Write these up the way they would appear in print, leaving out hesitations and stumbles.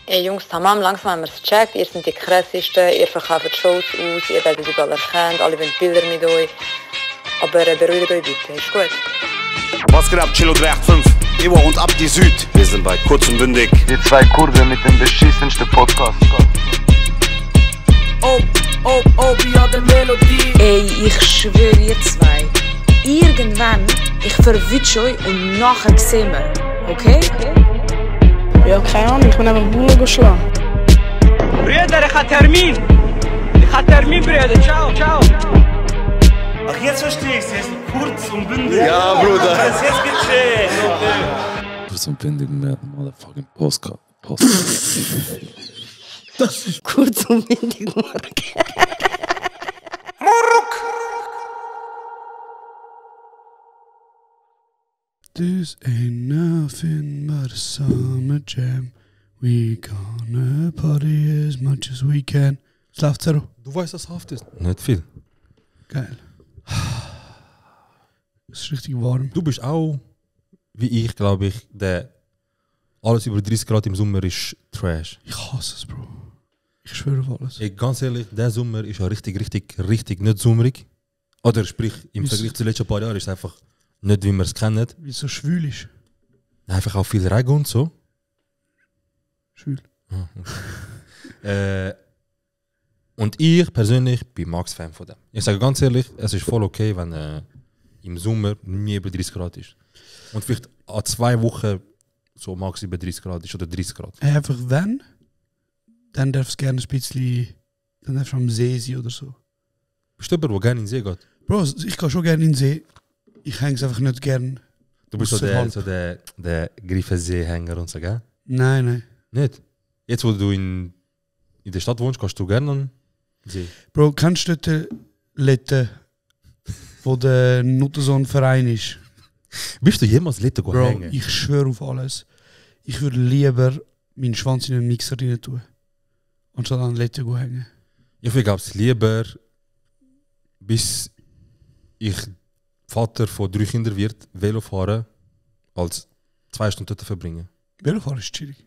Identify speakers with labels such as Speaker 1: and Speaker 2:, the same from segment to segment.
Speaker 1: Ey Jungs, tamam, langsam haben wir es gecheckt. Ihr seid die krassesten, ihr verkauft Shows aus, ihr werdet überall erkannt, alle wollen Bilder mit euch. Aber beruhigt euch bitte, ist gut.
Speaker 2: Was geht ab, Chilo 385? Ewa und Abdi Süd. Wir sind bei Kurz und Bündig.
Speaker 3: Die zwei Kurven mit dem beschissensten Podcast.
Speaker 4: wie hat der Melodie.
Speaker 5: Ey, ich schwöre ihr zwei. Irgendwann, ich verwünsche euch und nachher sehen wir. Okay?
Speaker 6: Ja, keine Ahnung, ich bin einfach Bullen geschlagen.
Speaker 4: Brüder, ich habe Termin. Brüder. Ciao.
Speaker 7: Ach, jetzt verstehe ich es. Jetzt kurz und bündig.
Speaker 2: Ja, Bruder.
Speaker 7: Jetzt gecheckt.
Speaker 8: Kurz und bündig mit motherfucking Postcard.
Speaker 6: Das ist kurz und windig, Mark.
Speaker 8: This ain't nothing but a summer jam. We gonna party as much as we can. Es läuft Zero.
Speaker 9: Du weißt, was Haft ist? Nicht viel.
Speaker 8: Geil. Es ist richtig warm.
Speaker 9: Du bist auch, wie ich, glaube ich, der alles über 30 Grad im Sommer ist Trash.
Speaker 8: Ich hasse es, Bro. Ich schwöre auf alles.
Speaker 9: Ey, ganz ehrlich, der Sommer ist ja richtig nicht sommerig. Oder sprich, im Vergleich zu den letzten paar Jahren ist es einfach nicht, wie wir es kennen.
Speaker 8: Wie es so schwül ist.
Speaker 9: Einfach auch viel Regen und so.
Speaker 8: Schwül.
Speaker 9: Und ich persönlich bin Max-Fan von dem. Ich sage ganz ehrlich, es ist voll okay, wenn im Sommer nie über 30 Grad ist. Und vielleicht an 2 Wochen so Max über 30 Grad ist oder 30 Grad.
Speaker 8: Einfach wenn, dann darf es gerne ein bisschen, dann darf es am See sein oder so.
Speaker 9: Bist du jemand, der gerne in den See geht?
Speaker 8: Bro, ich gehe schon gerne in den See. Ich hänge es einfach nicht gern.
Speaker 9: Du bist so der Griffensee-Hänger und so, gell?
Speaker 8: Nein.
Speaker 9: Nicht? Jetzt, wo du in der Stadt wohnst, gehst du gerne an den See?
Speaker 8: Bro, kennst du dort Lette, wo der Nuttersohn-Verein ist?
Speaker 9: Bist du jemals Lette hängen?
Speaker 8: Bro, ich schwöre auf alles. Ich würde lieber meinen Schwanz in einen Mixer rein tun, anstatt an Lette hängen.
Speaker 9: Ich glaube es lieber, bis ich Vater von 3 Kindern wird, Velo fahren, als 2 Stunden dort verbringen.
Speaker 8: Velofahren ist chillig.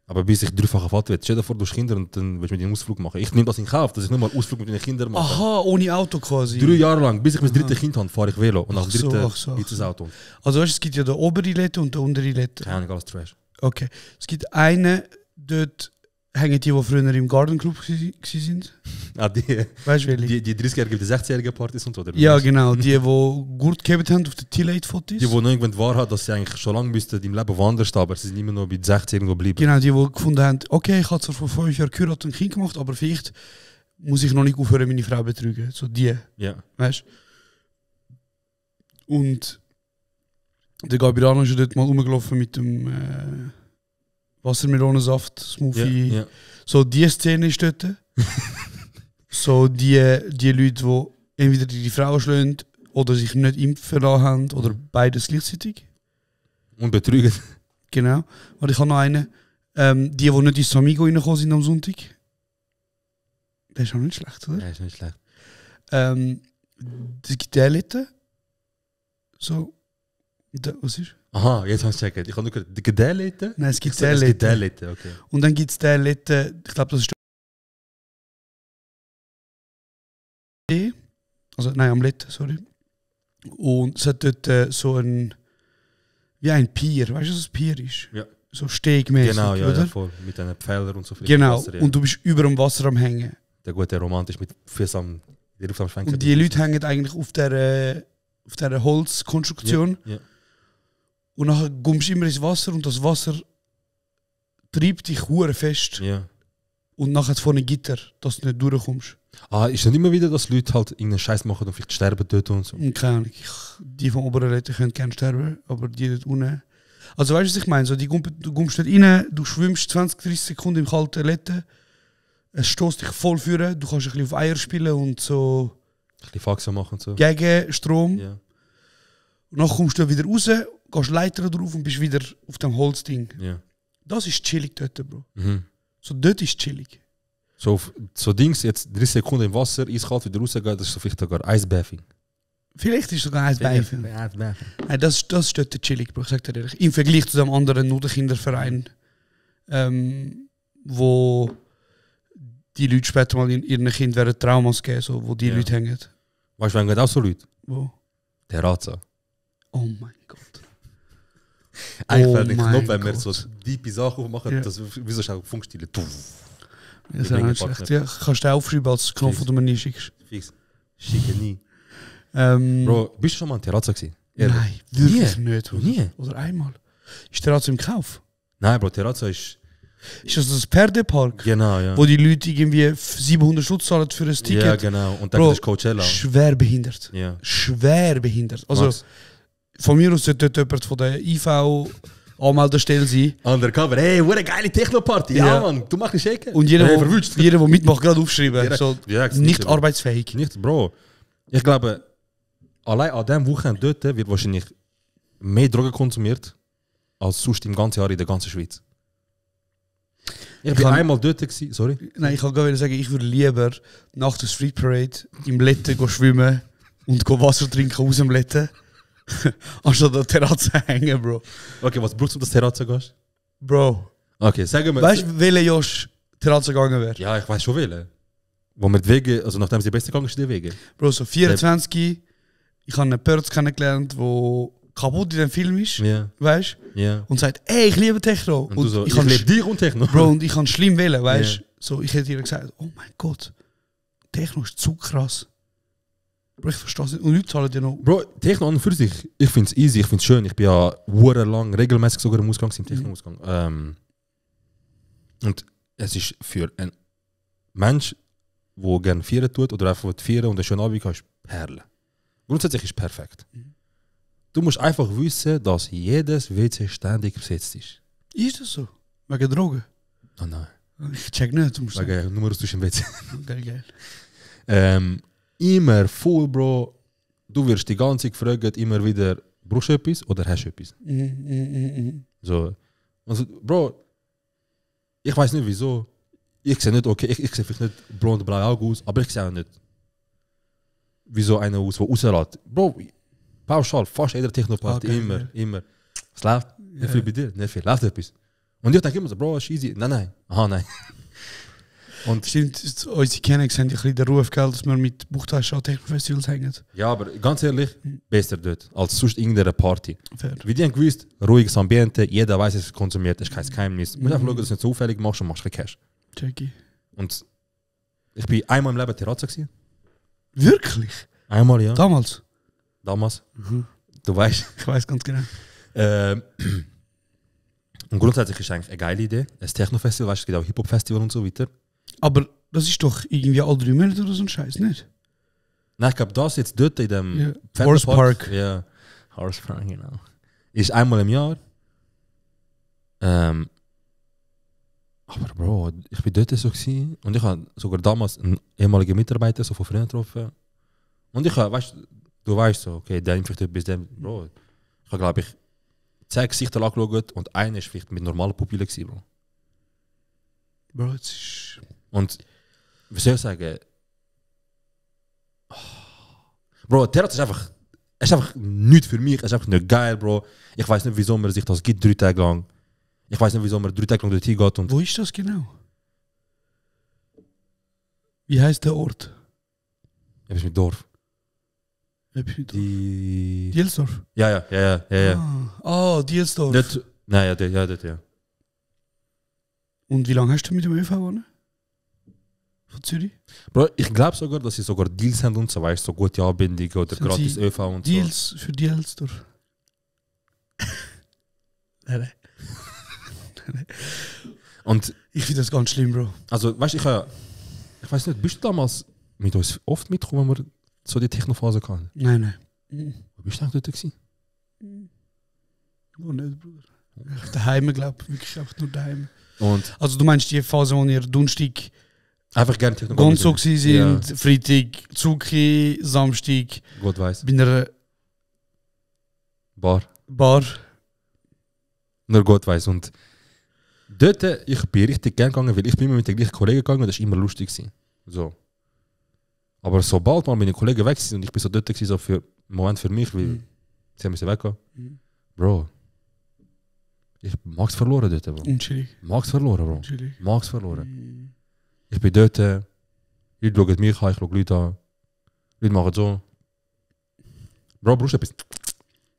Speaker 9: Aber bis ich 3-facher Vater werde, stell dir vor, du hast Kinder und dann willst du mit ihnen einen Ausflug machen. Ich nehme das in Kauf, dass ich nicht mal einen Ausflug mit meinen Kindern mache.
Speaker 8: Aha, ohne Auto quasi.
Speaker 9: 3 Jahre lang, bis ich mein 3. Kind habe, fahre ich Velo. Und nach dem 3. gibt es ein Auto.
Speaker 8: Also weißt, es gibt ja den obere Lette und den untere Lette.
Speaker 9: Keine Ahnung, alles Trash.
Speaker 8: Okay. Es gibt einen, dort hängen die früher im Garden Club sind.
Speaker 9: Ah, die
Speaker 8: Weißt du, welche?
Speaker 9: Die 30-jährigen, die 60-jährigen Partys und so, oder?
Speaker 8: Ja, genau. Die Gurt gegeben haben auf den T-Late-Fotos.
Speaker 9: Die noch irgendwann wahr hat, dass sie eigentlich schon lange müssten im Leben woanders stehen, aber sie sind immer noch bei 60 irgendwo bleiben.
Speaker 8: Genau, die gefunden haben, okay, ich habe zwar vor 5 Jahren geheiratet und ein Kind gemacht, aber vielleicht muss ich noch nicht aufhören, meine Frau betrügen. So die.
Speaker 9: Ja.
Speaker 8: Weißt du? Und der Gabriano ist ja dort mal rumgelaufen mit dem Wassermelonensaft, Smoothie.
Speaker 9: Ja.
Speaker 8: So die Szene ist dort. So die Leute, die entweder die Frau schlagen oder sich nicht impfen lassen haben oder beides gleichzeitig.
Speaker 9: Und betrügen.
Speaker 8: Genau. Und ich habe noch einen. Die nicht ins Amigo reingekommen sind am Sonntag. Das ist auch nicht schlecht, oder?
Speaker 9: Ja, ist nicht schlecht.
Speaker 8: Es gibt Dällete. So. Was ist?
Speaker 9: Aha, jetzt habe ich es gecheckt. Ich habe nur gehört, die Gedällete?
Speaker 8: Nein, es gibt
Speaker 9: Dällete, okay.
Speaker 8: Und dann gibt es Dällete, ich glaube, das ist am Lette, sorry. Und es hat dort so ein, wie ein Pier, weißt du, was ein Pier ist?
Speaker 9: Ja.
Speaker 8: So stegmäßig,
Speaker 9: genau, ja,
Speaker 8: oder?
Speaker 9: Ja, voll. Mit einem Pfeiler und so viel.
Speaker 8: Genau,
Speaker 9: Wasser, ja.
Speaker 8: und du bist über dem Wasser am Hängen.
Speaker 9: Der gute romantisch mit Füßen am Schwenken.
Speaker 8: Und die Leute hängen eigentlich auf dieser Holzkonstruktion.
Speaker 9: Ja.
Speaker 8: Und nachher kommst du immer ins Wasser und das Wasser treibt dich hure fest.
Speaker 9: Ja.
Speaker 8: Und nachher hat vorne Gitter, dass du nicht durchkommst.
Speaker 9: Ah, ist nicht immer wieder, dass Leute halt irgendeinen Scheiß machen und vielleicht sterben dort und so?
Speaker 8: Keine Ahnung. Die vom oberen Leute können gerne sterben, aber die dort unten. Also weißt du, was ich meine? So, du kommst dort rein, du schwimmst 20-30 Sekunden im kalten Letten, es stößt dich voll führen, du kannst ein bisschen auf Eier spielen und so.
Speaker 9: Ein bisschen Faxen machen und so.
Speaker 8: Gegen Strom.
Speaker 9: Ja.
Speaker 8: Und dann kommst du wieder raus, gehst Leiter drauf und bist wieder auf dem Holzding.
Speaker 9: Ja.
Speaker 8: Das ist chillig dort, Bro.
Speaker 9: Mhm.
Speaker 8: So dort ist chillig.
Speaker 9: So Dings, jetzt 30 Sekunden im Wasser, eiskalt wieder rausgehen, das ist so vielleicht sogar Eisbathing.
Speaker 8: Vielleicht ist sogar Eisbathing.
Speaker 9: Eisbathing.
Speaker 8: Nein, das ist dort chillig, Bro. Ich sag dir ehrlich. Im Vergleich zu dem anderen Nudelkinderverein, wo die Leute später mal ihren Kind werden Traumas geben, so, wo die Leute hängen.
Speaker 9: Weißt du, wenn geht auch so Leute?
Speaker 8: Wo?
Speaker 9: Terrazza.
Speaker 8: Oh mein Gott.
Speaker 9: Eigentlich fällt
Speaker 8: mein
Speaker 9: Knopf, wenn wir
Speaker 8: Gott.
Speaker 9: so tiefe Sachen machen,
Speaker 8: Ja.
Speaker 9: das, wieso ist auch Funkstile?
Speaker 8: Das ist ja nicht schlecht. Ja, kannst du aufschreiben als Knopf,
Speaker 9: Fix.
Speaker 8: den du mir nie schickst.
Speaker 9: Fix. Schicke nie.
Speaker 8: Ähm,
Speaker 9: Bro, bist du schon mal in Terrazza gewesen? Ehrlich?
Speaker 8: nein, wirklich
Speaker 9: Nie?
Speaker 8: nicht. Oder?
Speaker 9: Nie?
Speaker 8: Oder einmal. Ist der also im Kauf?
Speaker 9: Nein, Bro, Terrazza ist...
Speaker 8: Ist das Pferdepark?
Speaker 9: Genau, ja.
Speaker 8: Wo die Leute irgendwie 700 Stutz zahlen für ein Ticket?
Speaker 9: Ja, genau. Und dann
Speaker 8: Bro,
Speaker 9: ist Coachella.
Speaker 8: schwer behindert.
Speaker 9: Ja.
Speaker 8: Schwer behindert. Also,
Speaker 9: Max.
Speaker 8: von mir aus sollte dort jemand von der IV-Anmeldestelle sein.
Speaker 9: Undercover, hey, what a geile Techno-Party.
Speaker 8: Ja.
Speaker 9: Ja, Mann, du machst dich shaken.
Speaker 8: Und jeder,
Speaker 9: hey,
Speaker 8: wo,
Speaker 9: verwünscht.
Speaker 8: jeder, der mitmacht, gerade aufschreiben.
Speaker 9: Direkt.
Speaker 8: So,
Speaker 9: Direkt,
Speaker 8: nicht
Speaker 9: nicht,
Speaker 8: arbeitsfähig.
Speaker 9: Nicht, Bro. Ich glaube, allein an diesem Wochenende dort wird wahrscheinlich mehr Drogen konsumiert als sonst im ganzen Jahr in der ganzen Schweiz. Ich bin
Speaker 8: kann-
Speaker 9: einmal dort gewesen, sorry.
Speaker 8: Nein, ich kann gar nicht sagen, ich würde lieber nach der Street Parade im Letten gehen schwimmen und gehen Wasser trinken aus dem Letten, anstatt an der Terrasse hängen, Bro.
Speaker 9: Okay, was brauchst du, um das Terrazza gehst?
Speaker 8: Bro.
Speaker 9: Okay, sagen wir...
Speaker 8: Weißt du, welcher Josh Terrasse gegangen wäre?
Speaker 9: Ja, ich weiß schon welche. Wo wir die Wege, also nachdem sie besser gegangen ist, die Wege.
Speaker 8: Bro, so 24, ich habe einen Perz kennengelernt, der kaputt in dem Film ist,
Speaker 9: Ja,
Speaker 8: weißt du?
Speaker 9: ja.
Speaker 8: Und sagt, ey, ich liebe Techno.
Speaker 9: Und du so, ich
Speaker 8: kann
Speaker 9: lebe dich und Techno.
Speaker 8: Bro, und ich kann schlimm wählen, weißt du?
Speaker 9: Ja.
Speaker 8: So, ich hätte ihr gesagt, oh mein Gott, Techno ist zu krass. Bro, ich verstehe es nicht. Und Leute zahlen ja noch.
Speaker 9: Bro, Techno an und für sich, ich finde es easy, ich finde es schön. Ich bin ja lang regelmäßig sogar im Ausgang, im Techno-Ausgang. Und es ist für einen Mensch, der gerne feiern tut oder einfach feiern und einen schönen Abend hat, ist Perle. Grundsätzlich ist es perfekt. Du musst einfach wissen, dass jedes WC ständig besetzt ist.
Speaker 8: Ist das so? Wegen Drogen?
Speaker 9: Oh nein.
Speaker 8: Ich check nicht, du musst sagen.
Speaker 9: Wegen Nummer aus dem WC.
Speaker 8: Geil, geil.
Speaker 9: Immer voll, Bro. Du wirst die ganze Zeit gefragt, immer wieder, brauchst du etwas oder hast du etwas? So. Also, Bro, ich weiß nicht wieso. Ich sehe nicht, okay, ich sehe vielleicht nicht blond, blaue Augen aus, aber ich sehe auch nicht, wieso einer aus, der rauslässt. Bro, pauschal, fast jeder Technoparty,
Speaker 8: Okay,
Speaker 9: immer,
Speaker 8: ja.
Speaker 9: immer. Es läuft, nicht viel bei dir, nicht viel, läuft etwas. Und ich denke immer so, Bro, ist easy. Nein. Aha, nein. Und
Speaker 8: Stimmt, unsere Kennex haben ja ein bisschen den Ruf, gell, dass wir mit Buchtaschen an Techno-Festivals hängen.
Speaker 9: ja, aber ganz ehrlich, besser dort, als sonst irgendeine Party.
Speaker 8: Fair.
Speaker 9: Wie die haben gewusst, ruhiges Ambiente, jeder weiß, es konsumiert, es ist kein Geheimnis. Du musst einfach schauen, dass du nicht zufällig machst und machst ein Cash.
Speaker 8: Jackie.
Speaker 9: Und ich bin einmal im Leben Terrazza gewesen.
Speaker 8: Wirklich?
Speaker 9: Einmal, ja.
Speaker 8: Damals?
Speaker 9: Damals. Du weißt.
Speaker 8: Ich weiß ganz genau.
Speaker 9: Und grundsätzlich ist es eigentlich eine geile Idee. Ein Techno-Festival, weißt du, es gibt auch Hip-Hop-Festival und so weiter.
Speaker 8: Aber das ist doch irgendwie alle 3 Monate oder so ein Scheiß, nicht?
Speaker 9: Nein, ich glaube, das jetzt dort in dem
Speaker 8: Ja.
Speaker 9: Pferdepark-
Speaker 8: Horse Park.
Speaker 9: Ja, Horse Park, genau. Ist einmal im Jahr. Aber Bro, ich bin dort so gewesen, und ich habe sogar damals einen ehemaligen Mitarbeiter so von früher getroffen. Und ich habe, weißt du, weißt so, okay, der vielleicht bis dem, Bro. Ich habe, glaube ich, 10 Gesichter angeschaut und einer ist vielleicht mit normalen Pupillen gewesen, Bro.
Speaker 8: Bro, es ist...
Speaker 9: Und wie soll ich sagen? Bro, Terrasse ist einfach nichts für mich, es ist einfach nicht geil, Bro. Ich weiß nicht, wieso man sich das gibt 3 Tage lang. Ich weiß nicht, wieso man 3 Tage lang dort hingeht und...
Speaker 8: Wo ist das genau? Wie heißt der Ort?
Speaker 9: Etwas mit Dorf.
Speaker 8: Die...
Speaker 9: Die...
Speaker 8: Dielsdorf?
Speaker 9: Ja.
Speaker 8: Ah, Dielsdorf.
Speaker 9: Dort, nein, ja, dort, ja.
Speaker 8: Und wie lange hast du mit dem ÖV gewonnen? Von Zürich?
Speaker 9: Bro, ich glaube sogar, dass sie sogar Deals haben und so, weißt so gute Anbindungen oder
Speaker 8: Sind
Speaker 9: gratis
Speaker 8: sie
Speaker 9: ÖV und
Speaker 8: Deals für Dielsdorf. Nein.
Speaker 9: so. Und,
Speaker 8: Ich finde das ganz schlimm, Bro.
Speaker 9: also, weißt du, ich weiß nicht, bist du damals mit uns oft mitgekommen, wenn wir so die Technophase hatten?
Speaker 8: Nein.
Speaker 9: Wo bist du eigentlich dort gewesen?
Speaker 8: Wo nicht, Bruder. Daheim, glaube ich. Wirklich einfach nur daheim.
Speaker 9: Und
Speaker 8: Also du meinst die Phase, wo ihr Donnerstag
Speaker 9: einfach gerne Techno
Speaker 8: Gonzo gsi
Speaker 9: Ja,
Speaker 8: sind, Freitag Zuki, Samstag
Speaker 9: Gott weiß.
Speaker 8: bei einer
Speaker 9: Bar.
Speaker 8: Bar.
Speaker 9: Nur Gott weiß. Und dort, ich bin richtig gern gegangen, weil ich bin immer mit den gleichen Kollegen gegangen und das war immer lustig gewesen. So. Aber sobald mal meine Kollegen weg sind und ich bin so dort gewesen, so für einen Moment für mich, weil sie müssen weggehen. Bro. Ich Max verloren dort, Bro.
Speaker 8: Unschuldig.
Speaker 9: Max verloren, Bro.
Speaker 8: Unschuldig.
Speaker 9: Max verloren. Ich bin dort, Leute schauen mich an, ich schaue Leute an. Leute machen so. Bro, brauchst du etwas?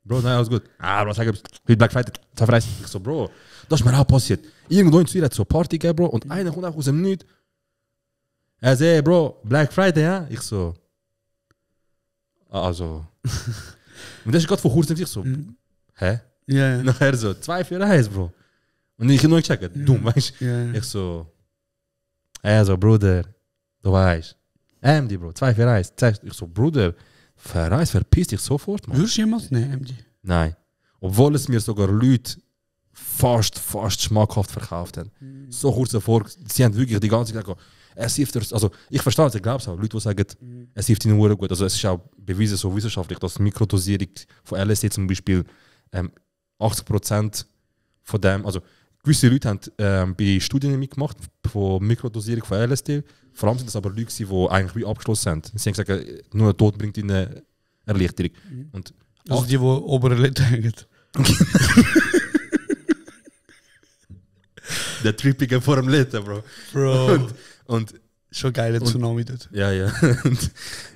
Speaker 9: Bro, nein, alles gut. Bro, sag etwas. Heute Black Friday, 2 Ich so, Bro, das ist mir auch passiert. Irgendwo in Zürich hat so eine Party gegeben, Bro, und einer kommt einfach aus dem Nichts. Er sagt, Bro, Black Friday, ja? Ich so. Also. Und das ist gerade vor kurzem, ich so, hä?
Speaker 8: Ja.
Speaker 9: Nachher so, 2 für 1, Bro. Und ich habe nur gecheckt, dumm, weißt du?
Speaker 8: Ja.
Speaker 9: Ich so, so, Bruder, du weißt. MD, Bro, 2 für 1. Ich so, Bruder, für 1 verpiss dich sofort, Mann.
Speaker 8: Würdest du jemals nehmen, MD?
Speaker 9: Nein. Obwohl es mir sogar Leute fast schmackhaft verkauft haben. So kurz davor, sie haben wirklich die ganze Zeit gesagt, es hilft dir, also ich verstehe es, ich glaube es auch, Leute, die sagen, es hilft ihnen nur gut. Also es ist auch bewiesen so wissenschaftlich, dass Mikrodosierung von LSD zum Beispiel 80% von dem, also gewisse Leute haben bei Studien mitgemacht von Mikrodosierung von LSD, vor allem sind das aber Leute, die eigentlich wie abgeschlossen sind. Sie haben gesagt, nur der Tod bringt ihnen Erleichterung. Und
Speaker 8: also die obere Lippe hängen.
Speaker 9: Der Trippige vor dem Litten, Bro. Und
Speaker 8: schon geile Tsunami dort.
Speaker 9: Ja.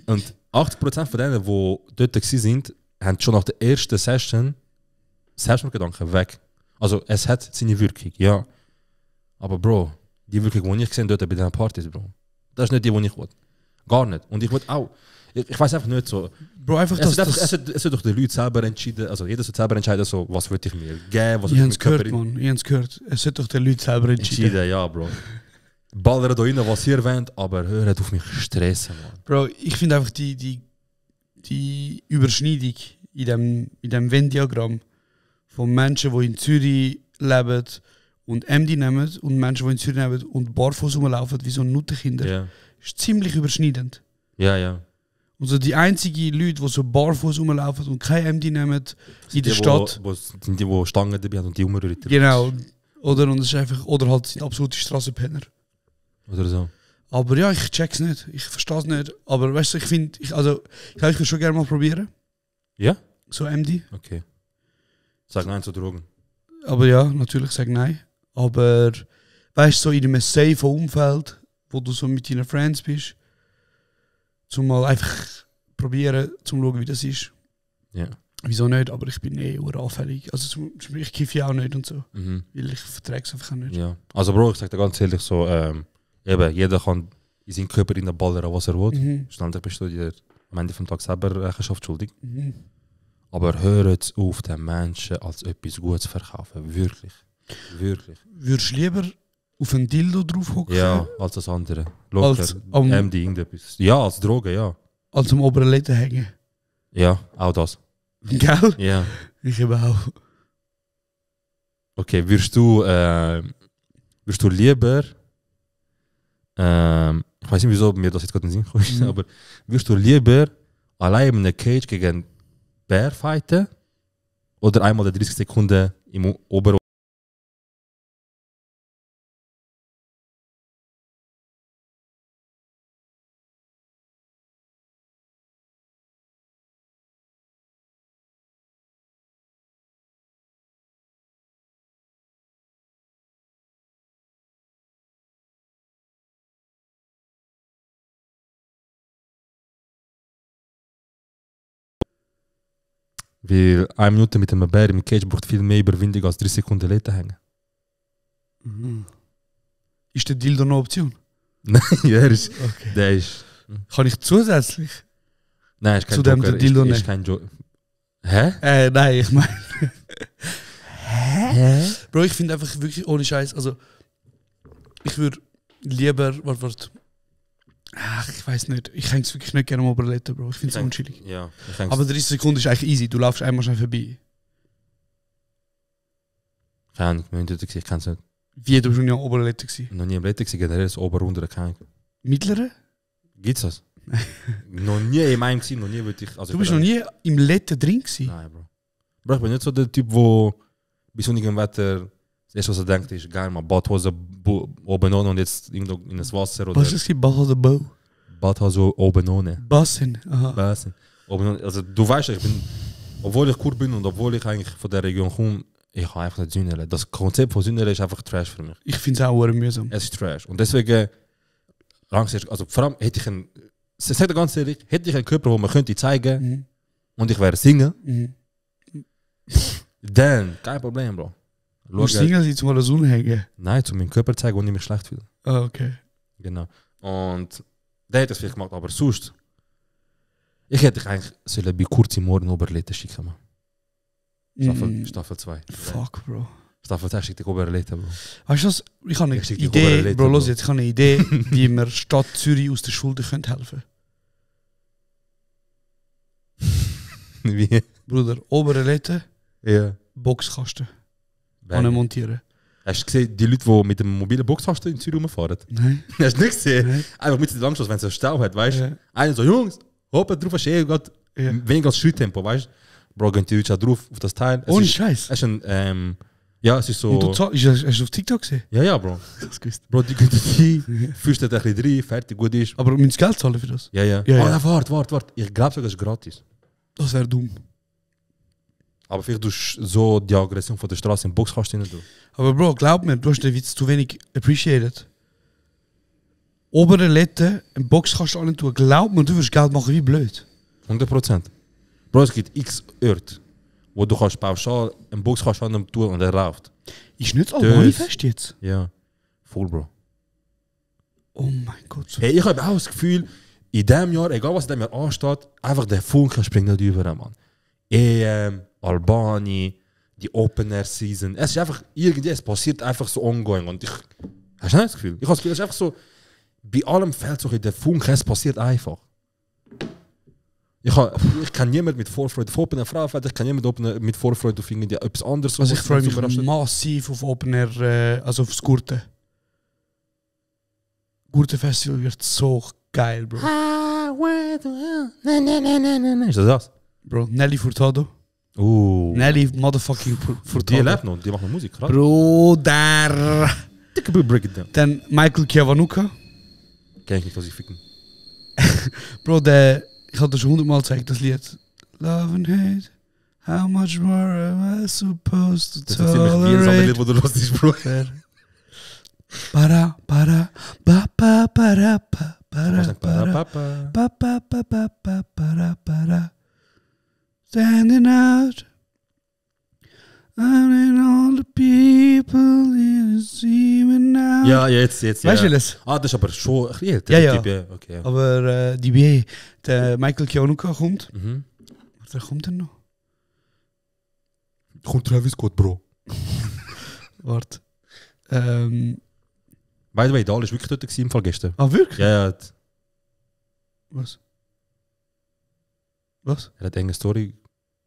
Speaker 9: und 80% von denen, die dort waren, haben schon nach der ersten Session Selbstmordgedanken weg. Also es hat seine Wirkung, ja. Aber Bro, die Wirkung, die ich gesehen dort bei diesen Partys, Bro, das ist nicht die, die ich will. Gar nicht. Und ich will auch, ich weiß einfach nicht so.
Speaker 8: Bro, einfach
Speaker 9: es wird doch die Leute selber entschieden, also jeder soll selber entscheiden, so, was würde ich mir geben, was
Speaker 8: ich
Speaker 9: würde
Speaker 8: ich gehört, Mann. Ich habe es gehört. Es wird doch die Leute selber entschieden.
Speaker 9: Ja, Bro. Ballert da rein, was ihr wollt, aber hört auf mich stressen, Mann.
Speaker 8: Bro, ich finde einfach die Überschneidung in dem Venn-Diagramm von Menschen, die in Zürich leben und MD nehmen und Menschen, die in Zürich leben und barfuß rumlaufen wie so Nuttenkinder,
Speaker 9: Ja.
Speaker 8: ist ziemlich überschneidend.
Speaker 9: Ja.
Speaker 8: Und so die einzigen Leute, die so barfuß rumlaufen und kein MD nehmen in der Stadt.
Speaker 9: Sind die, die Stangen dabei haben und die rumrühren.
Speaker 8: Genau. Oder halt sind absolute Strassenpenner.
Speaker 9: Oder so.
Speaker 8: Aber ja, ich check's nicht. Ich verstehe es nicht. Aber weißt du, ich finde, ich will schon gerne mal probieren.
Speaker 9: Ja?
Speaker 8: So MD.
Speaker 9: Okay. Sag nein zu Drogen.
Speaker 8: Aber ja, natürlich sag nein. Aber weißt du, so in einem safen Umfeld, wo du so mit deinen Friends bist, zum mal einfach probieren, zum schauen, wie das ist.
Speaker 9: Ja.
Speaker 8: Wieso nicht? Aber ich bin anfällig. Also ich kiffe ja auch nicht und so.
Speaker 9: Mhm.
Speaker 8: Weil ich verträge es einfach auch nicht.
Speaker 9: Ja. Also Bro, ich sag dir ganz ehrlich so, eben, jeder kann in seinen Körper in den Ballern, was er will. Schlussendlich bist du dir am Ende des Tages selber Rechenschaft schuldig. Aber hört auf, den Menschen als etwas Gutes zu verkaufen. Wirklich. Wirklich.
Speaker 8: Würdest du lieber auf ein Dildo drauf hocken?
Speaker 9: Ja, als das andere. Locker.
Speaker 8: Als
Speaker 9: MD, irgendetwas. Ja, als Droge, ja.
Speaker 8: Als am oberen Litten hängen?
Speaker 9: Ja, auch das.
Speaker 8: Gell?
Speaker 9: Ja.
Speaker 8: Ich eben auch.
Speaker 9: Okay, würdest du lieber, ich weiß nicht, wieso mir das jetzt gerade in den Sinn kommt, aber würdest du lieber allein in einer Cage gegen einen Bär fighten oder einmal 30 Sekunden im Ober Weil 1 Minute mit einem Bär im Cage braucht viel mehr Überwindung als 3 Sekunden Leben hängen.
Speaker 8: Ist der Dildo noch eine Option?
Speaker 9: Nein, der ist.
Speaker 8: Okay.
Speaker 9: Der ist.
Speaker 8: Kann ich zusätzlich?
Speaker 9: Nein, ist kein
Speaker 8: Zu dem
Speaker 9: Joker.
Speaker 8: der Dildo
Speaker 9: ist
Speaker 8: nicht.
Speaker 9: kein Joker. Hä?
Speaker 8: Nein, ich meine. Hä? Bro, ich finde einfach wirklich ohne Scheiß. Also, ich würde lieber. Warte. Ach, ich weiß nicht. Ich hänge es wirklich nicht gerne am Oberlitten, Bro. Ich finde es unschillig.
Speaker 9: Ja,
Speaker 8: Aber 30 Sekunden ist eigentlich easy. Du laufst einmal schnell vorbei.
Speaker 9: Keine Ahnung, ich kenne es nicht.
Speaker 8: Wie, du bist noch nie am Oberlitten gewesen?
Speaker 9: Noch nie im Litten gewesen, generell das Ober-Untere keine.
Speaker 8: Mittlere?
Speaker 9: Gibt's das? Noch nie in meinem gewesen, noch nie würde ich. Also
Speaker 8: Du bist noch nie im Litten drin gewesen?
Speaker 9: Nein, Bro. Bro, ich bin nicht so der Typ, der bei sonnigem Wetter das erste, was er denkt, ist geil, mal Badhose oben ohne und jetzt irgendwo in das Wasser. Oder
Speaker 8: Was ist das? Badhose Bow?
Speaker 9: Badhose oben ohne.
Speaker 8: Bassen, aha.
Speaker 9: Bassen. Also du weißt, ich bin, obwohl ich Kur bin und obwohl ich eigentlich von der Region komme, Ich kann einfach nicht sündern. Das Konzept von sündern ist einfach Trash für mich.
Speaker 8: Ich finde es auch mühsam.
Speaker 9: Es ist Trash. Und deswegen, also vor allem hätte ich sag dir ganz ehrlich, hätte ich einen Körper, den man könnte zeigen und ich wäre Single, dann kein Problem, Bro.
Speaker 8: Du musst Single sein, zum alles unhängen?
Speaker 9: Nein, zu meinem Körper zeigen, wo ich mich schlecht fühle.
Speaker 8: Ah, okay.
Speaker 9: Genau. Und der hat das vielleicht gemacht, aber sonst, ich hätte dich eigentlich sollen bei kurz im Morgen Oberlete schicken. Staffel 2.
Speaker 8: Fuck, Bro.
Speaker 9: Staffel 2 schickt dich Oberlete, Bro.
Speaker 8: Weißt du was? Ich habe eine Idee, Bro, los jetzt, ich habe eine Idee, wie wir Stadt Zürich aus der Schulden helfen können.
Speaker 9: Wie?
Speaker 8: Bruder, Oberlete,
Speaker 9: Ja.
Speaker 8: Boxkasten.
Speaker 9: Bang.
Speaker 8: Kann montieren.
Speaker 9: Hast du gesehen, die Leute, die mit dem mobilen Boxkasten in Zürich rumfahren?
Speaker 8: Nein.
Speaker 9: Hast du nicht gesehen?
Speaker 8: Nein.
Speaker 9: Einfach mit dem Langstoß, wenn es einen Stau hat, weißt du?
Speaker 8: Ja.
Speaker 9: Einer so, Jungs, hoppen drauf, hast du gerade weniger als Schritttempo, weißt du? Bro, gehen die Leute drauf auf das Teil.
Speaker 8: Ohne Scheiß.
Speaker 9: Es ist ein, ja, es ist so...
Speaker 8: Und du hast du auf TikTok gesehen?
Speaker 9: Ja, Bro.
Speaker 8: Das gewusst.
Speaker 9: Bro, die gehen rein, fühlst du ein bisschen rein, fertig, gut ist.
Speaker 8: Aber du musst Geld zahlen für das?
Speaker 9: Ja.
Speaker 8: Ja.
Speaker 9: Ah, warte. Ich glaube sogar, es ist gratis.
Speaker 8: Das wäre dumm.
Speaker 9: Aber vielleicht tust du so die Aggression von der Straße im Boxkasten rein.
Speaker 8: Aber Bro, glaub mir, du hast den Witz zu wenig appreciated. Obere Letten, im Boxkasten an tun, glaub mir, du wirst Geld machen wie blöd.
Speaker 9: 100%. Bro, es gibt x Orte, wo du kannst pauschal einen Boxkasten tun und er läuft.
Speaker 8: Ist nicht allgemein fest jetzt?
Speaker 9: Ja. Voll, Bro.
Speaker 8: Oh mein Gott.
Speaker 9: Hey, ich habe auch das Gefühl, in diesem Jahr, egal was in diesem Jahr ansteht, einfach der Funke springt nicht über, Mann. EM, Albani, die Open Air Season. Es ist einfach irgendwie, es passiert einfach so ongoing. Und hast du nicht das Gefühl? Ich habe das Gefühl, es ist einfach so, bei allem fällt so der Funke, es passiert einfach. Ich kann niemand mit Vorfreude auf Open Air Frau, ich kann niemand mit Vorfreude auf irgendwie etwas anderes.
Speaker 8: Also ich freue mich massiv auf Open Air, also aufs Gurten. Gurten Festival wird so geil, Bro.
Speaker 9: Ist das?
Speaker 8: Bro, Nelly Furtado. Nelly motherfucking Furtado.
Speaker 9: Die lebt noch, die macht noch Musik, krass.
Speaker 8: Bruder.
Speaker 9: Break it down.
Speaker 8: Dann Michael Kiwanuka.
Speaker 9: Kenn ich nicht, was ich ficken.
Speaker 8: Bro, ich habe das schon 100-mal gezeigt, das Lied. Love and Hate. How much more am I supposed to tolerate?
Speaker 9: Das ist ziemlich wie ein Lied, wo du lustig bist, Bro.
Speaker 8: Para, ba, ba, para, pa, para, para. Standing out. And all the people you see me now.
Speaker 9: Ja, jetzt.
Speaker 8: Weißt du das?
Speaker 9: Ah, das ist aber schon ein bisschen älter.
Speaker 8: Ja.
Speaker 9: Typ, okay, ja.
Speaker 8: Aber die B, der Michael Kiwanuka kommt.
Speaker 9: Mhm.
Speaker 8: Wer kommt denn noch?
Speaker 9: Kommt Travis Scott, Bro.
Speaker 8: Warte.
Speaker 9: By the way, Dahl ist wirklich dort im Fall gestern.
Speaker 8: Ah, wirklich?
Speaker 9: Ja.
Speaker 8: Was?
Speaker 9: Er hat eine Story.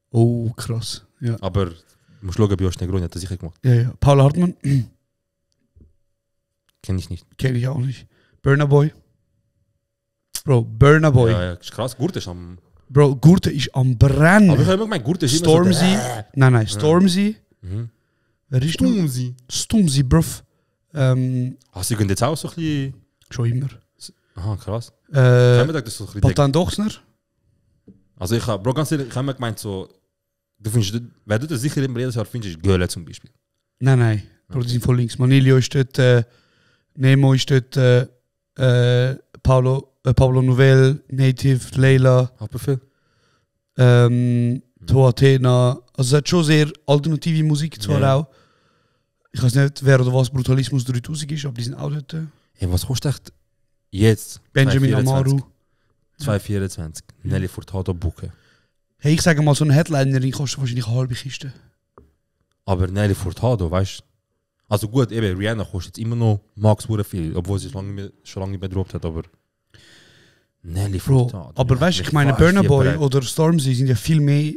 Speaker 8: Oh, krass. Ja.
Speaker 9: Aber du musst schauen, bei Josh Negron hat er sicher gemacht.
Speaker 8: Ja. Paul Hartmann.
Speaker 9: Kenn ich nicht.
Speaker 8: Kenn ich auch nicht. Burna Boy. Bro, Burna Boy.
Speaker 9: Ja, ist krass. Gurt ist am...
Speaker 8: Bro, Gurte ist am Brennen.
Speaker 9: Aber ich habe immer gemeint, Gurt ist
Speaker 8: Stormzy.
Speaker 9: immer so...
Speaker 8: Nein, Stormzy.
Speaker 9: Mhm.
Speaker 8: Wer ist Stormzy? Stormzy, bruv.
Speaker 9: Sie gehen jetzt auch so ein bisschen...
Speaker 8: Schon immer.
Speaker 9: Aha, krass. Ich habe mir gedacht, das ist so ein bisschen...
Speaker 8: Bogdan Dochsner.
Speaker 9: Also ich habe, Bro, ganz ehrlich, ich habe mir gemeint so... Du findest, wer du das sicher immer jedes Jahr findest, ist Göhle zum Beispiel.
Speaker 8: Nein. Bro, die sind voll links. Manilio ist dort, Nemo ist dort, Pablo Novell, Native, Leila.
Speaker 9: Haberfeld.
Speaker 8: To Athena. Also es hat schon sehr alternative Musik zwar auch. Ich weiß nicht, wer oder was Brutalismus 3000 ist, aber die sind auch dort.
Speaker 9: Hey, was kostet echt jetzt?
Speaker 8: Benjamin Amaru.
Speaker 9: 224. Nelly Furtado Buche.
Speaker 8: Hey, ich sage mal, so ein Headlinerin kostet wahrscheinlich eine halbe Kiste.
Speaker 9: Aber Nelly Furtado, weißt du? Also gut, eben, Rihanna kostet jetzt immer noch Max Hure viel, obwohl sie schon lange nicht mehr gedroppt hat, aber... Nelly Furtado.
Speaker 8: Aber weißt du, ich meine, Burna Boy oder Stormzy sind ja viel mehr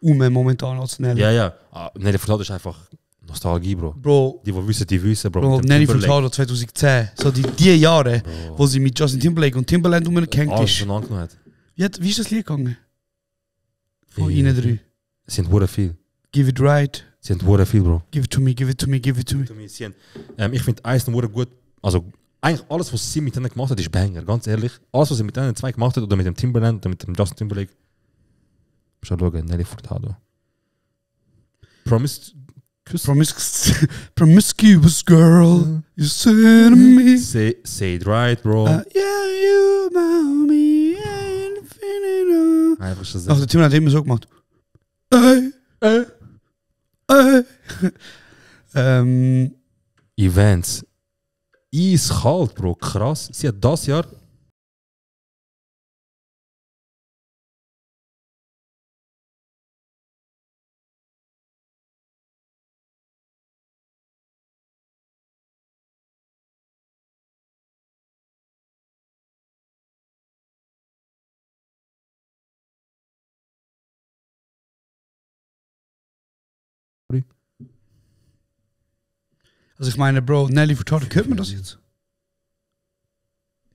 Speaker 8: momentan als Nelly.
Speaker 9: Ja. Nelly Furtado ist einfach Nostalgie, Bro. Die wissen, Bro.
Speaker 8: Nelly Furtado 2010, so die Jahre, wo sie mit Justin Timberlake und Timbaland umgehängt ist.
Speaker 9: Schon angenommen hat.
Speaker 8: Wie ist das Lied gegangen? Von Ihnen drei.
Speaker 9: Es sind Hure viel.
Speaker 8: Give it right.
Speaker 9: Es sind Hure viel, Bro.
Speaker 8: Give it to me.
Speaker 9: Ich finde eins noch Hure gut. Also eigentlich alles, was sie mit denen gemacht hat, ist Banger, ganz ehrlich. Alles, was sie mit denen zwei gemacht hat, oder mit dem Timbaland oder mit dem Justin Timberlake. Schau schauen, Nelly Furtado. Promised
Speaker 8: Promiscuous girl, you say to me.
Speaker 9: Say it right, bro.
Speaker 8: Yeah, you, mommy,
Speaker 9: Einfach schon
Speaker 8: Ach,
Speaker 9: sagen.
Speaker 8: der Timon hat immer so gemacht. Ey.
Speaker 9: Events. Eiskalt, Bro. Krass. Sie hat das Jahr...
Speaker 8: Also ich meine, Bro, Nelly Furtado, hört man das jetzt?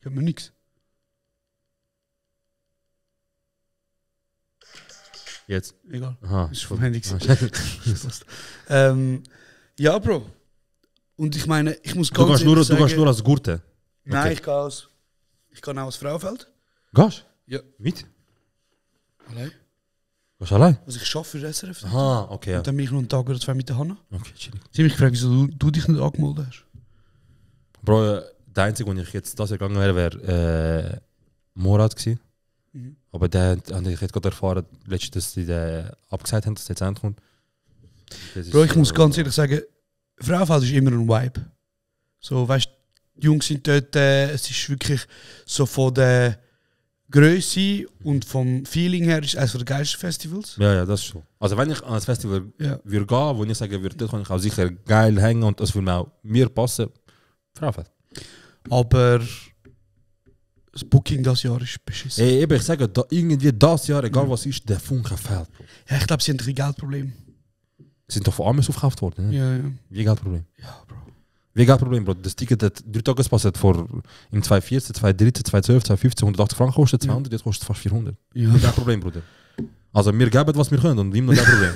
Speaker 8: Hört man nichts.
Speaker 9: Jetzt.
Speaker 8: Egal.
Speaker 9: Aha.
Speaker 8: Ist vom Handy gewesen.
Speaker 9: Ah,
Speaker 8: Ja, Bro. Und ich meine, ich muss
Speaker 9: Du
Speaker 8: ganz
Speaker 9: gehst nur,
Speaker 8: ehrlich
Speaker 9: du gehst
Speaker 8: sagen-
Speaker 9: nur als Gurte.
Speaker 8: Nein,
Speaker 9: Okay.
Speaker 8: ich gehe auch aus Frauenfeld.
Speaker 9: Gehst?
Speaker 8: Ja.
Speaker 9: Mit?
Speaker 8: Allein.
Speaker 9: Gehst du allein?
Speaker 8: Also ich arbeite für das SRF.
Speaker 9: Aha, okay. Ja.
Speaker 8: Und dann bin ich noch einen Tag oder zwei mit der Hanna.
Speaker 9: Okay, chillig.
Speaker 8: Sie haben mich gefragt, wieso du dich nicht angemeldet hast.
Speaker 9: Bro, der einzige, wo ich jetzt das Jahr gegangen wäre, wäre Morat gewesen.
Speaker 8: Mhm.
Speaker 9: Aber der habe ich jetzt gerade erfahren, letztens, dass sie den abgesagt haben, dass der jetzt endkommt. Das ist
Speaker 8: Bro, ich muss
Speaker 9: so-
Speaker 8: ganz ehrlich sagen, Frauenfeld ist immer ein Vibe. So, weißt du, die Jungs sind dort, es ist wirklich so von der Größe und vom Feeling her ist es eines der geilsten Festivals.
Speaker 9: Ja, ja, das ist so. Also wenn ich an ein Festival
Speaker 8: Ja.
Speaker 9: würde gehen, wo ich sage, dort kann ich auch sicher geil hängen und das würde mir passen, Frauenfeld.
Speaker 8: Aber das Booking das Jahr ist beschissen.
Speaker 9: Ey, eben, ich sage, da, irgendwie das Jahr, egal was ist, der Funke fehlt. Bro.
Speaker 8: Ja, ich glaube, sie haben ein Geldproblem.
Speaker 9: Sie sind doch von Amis aufgekauft worden. Ne?
Speaker 8: Ja, ja.
Speaker 9: Wie Geldproblem?
Speaker 8: Ja, Bro.
Speaker 9: Wie Geldproblem, Bro. Das Ticket hat 3 Tage passiert vor im 2014, 2013, 2012, 2015, 180 Franken kostet 200, jetzt kostet es fast 400.
Speaker 8: Ja,
Speaker 9: Wie Geldproblem, Bruder. Also wir geben, was wir können und ihm noch kein Problem.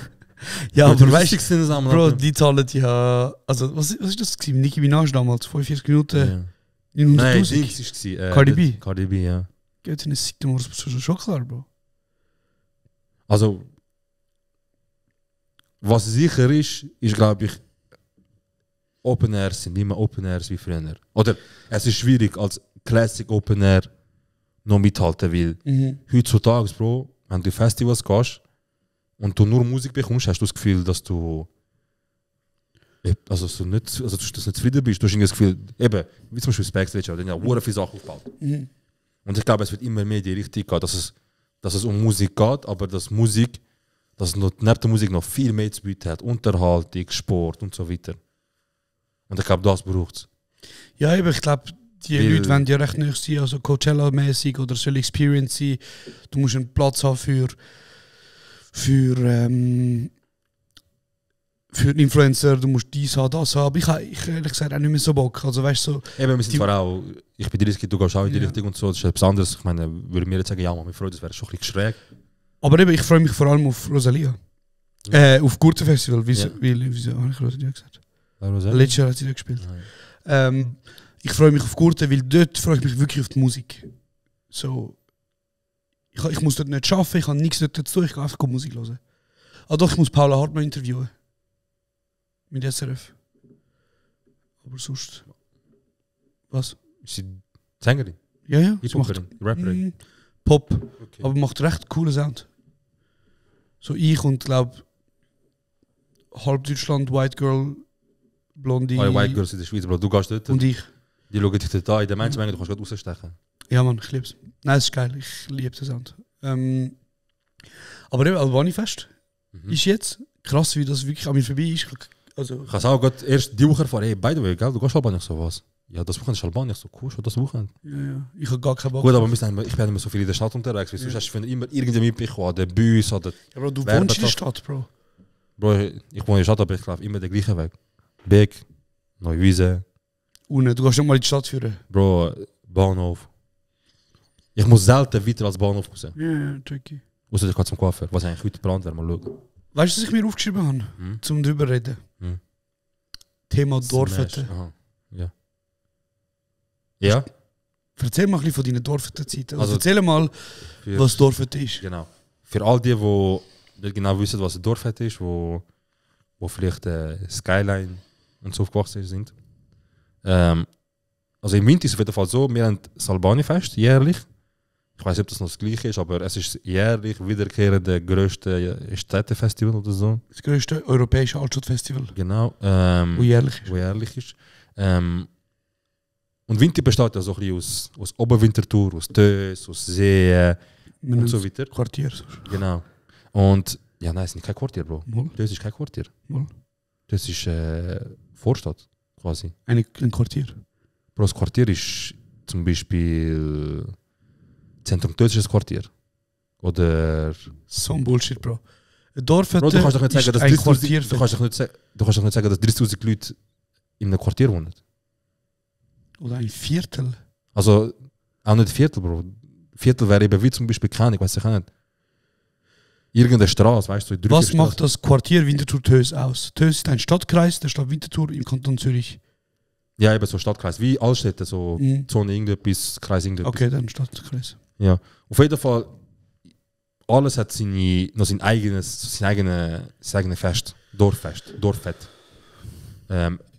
Speaker 8: ja aber weißt du,
Speaker 9: du,
Speaker 8: Bro, die zahlen ja. Also, was ist das gewesen? Nicki Minaj damals, 45 Minuten,
Speaker 9: ja. Nein,
Speaker 8: 900'000.
Speaker 9: Dings war
Speaker 8: Cardi B.
Speaker 9: Cardi B, ja.
Speaker 8: Geht in eine Seite, das ist schon klar, Bro.
Speaker 9: Also, was sicher ist glaube ich, Open Airs sind nicht mehr Open Airs wie früher. Oder es ist schwierig, als Classic Open Air noch mithalten, weil heutzutage, Bro, wenn du in Festivals gehst und du nur Musik bekommst, hast du das Gefühl, dass du dass du nicht zufrieden bist. Du hast irgendwie das Gefühl, eben, wie zum Beispiel das Backstage, da sind ja sehr viele Sachen aufgebaut. Und ich glaube, es wird immer mehr in die Richtung gehen, dass es um Musik geht, aber dass es noch, neben der Musik noch viel mehr zu bieten hat. Unterhaltung, Sport und so weiter. Und ich glaube, das braucht es.
Speaker 8: Ja, aber ich glaube, die
Speaker 9: Weil-
Speaker 8: Leute wollen ja recht nahe sein, also Coachella-mäßig oder soll Experience sein. Du musst einen Platz haben für Influencer, du musst dies haben, das haben. Aber ich ehrlich gesagt auch nicht mehr so Bock. Also weißt du, so,
Speaker 9: Eben, wir sind
Speaker 8: Die-
Speaker 9: zwar auch, ich bin 30, du gehst auch in die
Speaker 8: Ja.
Speaker 9: Richtung und so, das ist etwas anderes. Ich meine, würde mir jetzt sagen, ja, man, wir freuen uns, das wäre schon ein bisschen schräg.
Speaker 8: aber eben, ich freue mich vor allem auf Rosalia. Auf Gurten Festival, wieso habe ich Rosalia gesagt? Letztes Jahr hat sie da gespielt. Ich freue mich auf Gurten, weil dort freue ich mich wirklich auf die Musik. So, ich muss dort nicht arbeiten, ich habe nichts dort zu tun, ich kann einfach Musik hören. Ah doch, ich muss Paula Hartmann interviewen. Mit SRF. Aber sonst... Was?
Speaker 9: Ist sie Sängerin?
Speaker 8: Ja, ja. sie macht
Speaker 9: Hip-Hopperin? Rapperin?
Speaker 8: Pop.
Speaker 9: Okay.
Speaker 8: Aber macht recht coolen Sound. So ich und glaube halb Deutschland, White Girl, Blondie
Speaker 9: Oh, White Girls in der Schweiz, Bro. Du gehst dort,
Speaker 8: und ich.
Speaker 9: die schauen dich dort an, in der Menschenmenge, du kannst gerade rausstechen.
Speaker 8: Ja Mann, ich lieb's. Nein, es ist geil, ich liebe den Sound. Aber eben, Albani-Fest ist jetzt krass, wie das wirklich an mir vorbei ist. Also,
Speaker 9: Ich habe auch gerade erst die Woche erfahren, hey, by the way, gell, du gehst Albanien, so was. Ja, das Wochenende ist Albanien, so cool, schon das Wochenende.
Speaker 8: ja, ich habe gar keinen Bock.
Speaker 9: Gut, aber ich bin nicht mehr so viel in der Stadt unterwegs, weil sonst hast du immer irgendwie mitbekommen, an den Bus, an den...
Speaker 8: Ja, Bro, du
Speaker 9: Wer
Speaker 8: wohnst in der
Speaker 9: bezahlt?
Speaker 8: Stadt, Bro.
Speaker 9: Bro, ich wohne in der Stadt, aber ich laufe immer den gleichen Weg. Beck, Neuwiese,
Speaker 8: Ohne, du gehst nicht mal in die Stadt führen.
Speaker 9: Bro, Bahnhof. Ich muss selten weiter als Bahnhof raus.
Speaker 8: Ja, tricky.
Speaker 9: Außer ich gehe zum Coiffeur, was eigentlich heute geplant wäre, mal schauen.
Speaker 8: Weißt du, was ich mir aufgeschrieben habe? Zum drüber reden. Thema Dorfhütte.
Speaker 9: Smash, aha, ja. Ja?
Speaker 8: Erzähl mal ein bisschen von deiner Dorfhütte-Zeit. Also,
Speaker 9: Also,
Speaker 8: erzähl mal,
Speaker 9: Für,
Speaker 8: was Dorfhütte ist.
Speaker 9: Genau. Für all die nicht genau wissen, was ein Dorfhütte ist, wo wo vielleicht Skyline und so aufgewachsen sind. Also im Winter ist es auf jeden Fall so, wir haben das Albani-Fest jährlich. Ich weiß nicht, ob das noch das gleiche ist, aber es ist das jährlich wiederkehrende grösste Städtefestival oder so.
Speaker 8: Das grösste europäische Altstadtfestival.
Speaker 9: Genau.
Speaker 8: Wo jährlich ist.
Speaker 9: Wo jährlich ist. Und Winter besteht ja so ein bisschen aus Oberwintertour, aus Tös, aus Seen und so weiter.
Speaker 8: Quartier.
Speaker 9: Genau. Und ja, nein, es ist kein Quartier, Bro.
Speaker 8: Moll.
Speaker 9: Das ist kein Quartier.
Speaker 8: Moll.
Speaker 9: Das ist Vorstadt, quasi.
Speaker 8: Ein Quartier.
Speaker 9: Bro, das Quartier ist zum Beispiel Zentrum Tösisches Quartier. Oder...
Speaker 8: So ein Bullshit, Bro. Ein Dorf
Speaker 9: Bro, du kannst doch nicht sagen, dass
Speaker 8: 30.000
Speaker 9: du kannst doch nicht sagen, dass 30.000 Leute in einem Quartier wohnen.
Speaker 8: Oder ein Viertel.
Speaker 9: Also, auch nicht Viertel, Bro. Viertel wäre eben wie zum Beispiel keine, ich weiß nicht. Irgendeine Straße, weißt du, so
Speaker 8: Was macht das Quartier Winterthur Tös aus? Tös ist ein Stadtkreis der Stadt Winterthur im Kanton Zürich.
Speaker 9: Ja, eben so Stadtkreis, wie Altstädte, so Zone irgendetwas, Kreis irgendetwas.
Speaker 8: Okay, dann Stadtkreis.
Speaker 9: Ja, auf jeden Fall, alles hat sein eigenes Fest, Dorffest.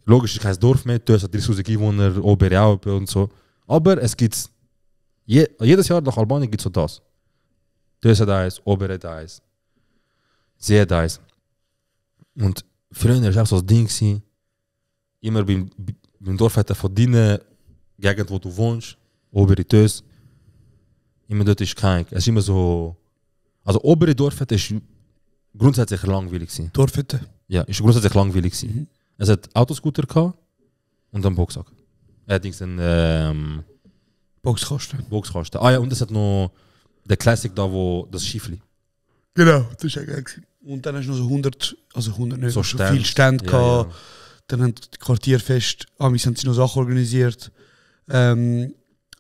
Speaker 9: Logisch ist kein Dorf mehr, Tös hat 30.000 Einwohner, Obere auch und so. Aber es gibt, jedes Jahr nach Albanien gibt es so das. Tös hat eins, Obere hat eins, See hat eins. Und früher war es auch so das Ding gewesen, immer beim Dorf hat von deiner Gegend, wo du wohnst, Obere Tös, immer dort ist kein. Es ist immer so. Also, Obere Dorfhütte ist grundsätzlich langweilig gewesen.
Speaker 8: Dorfhütte?
Speaker 9: Ja, ist grundsätzlich langweilig gewesen. Es hat Autoscooter gehabt und einen Boxsack. Allerdings einen Boxkasten. Ah ja, und es hat noch der Classic da, wo das Schiffli.
Speaker 8: Genau, das war geil. Und dann hast du noch so 100 nicht,
Speaker 9: so
Speaker 8: viele Stände gehabt. Ja. Dann haben die Quartierfest, haben sie noch Sachen organisiert.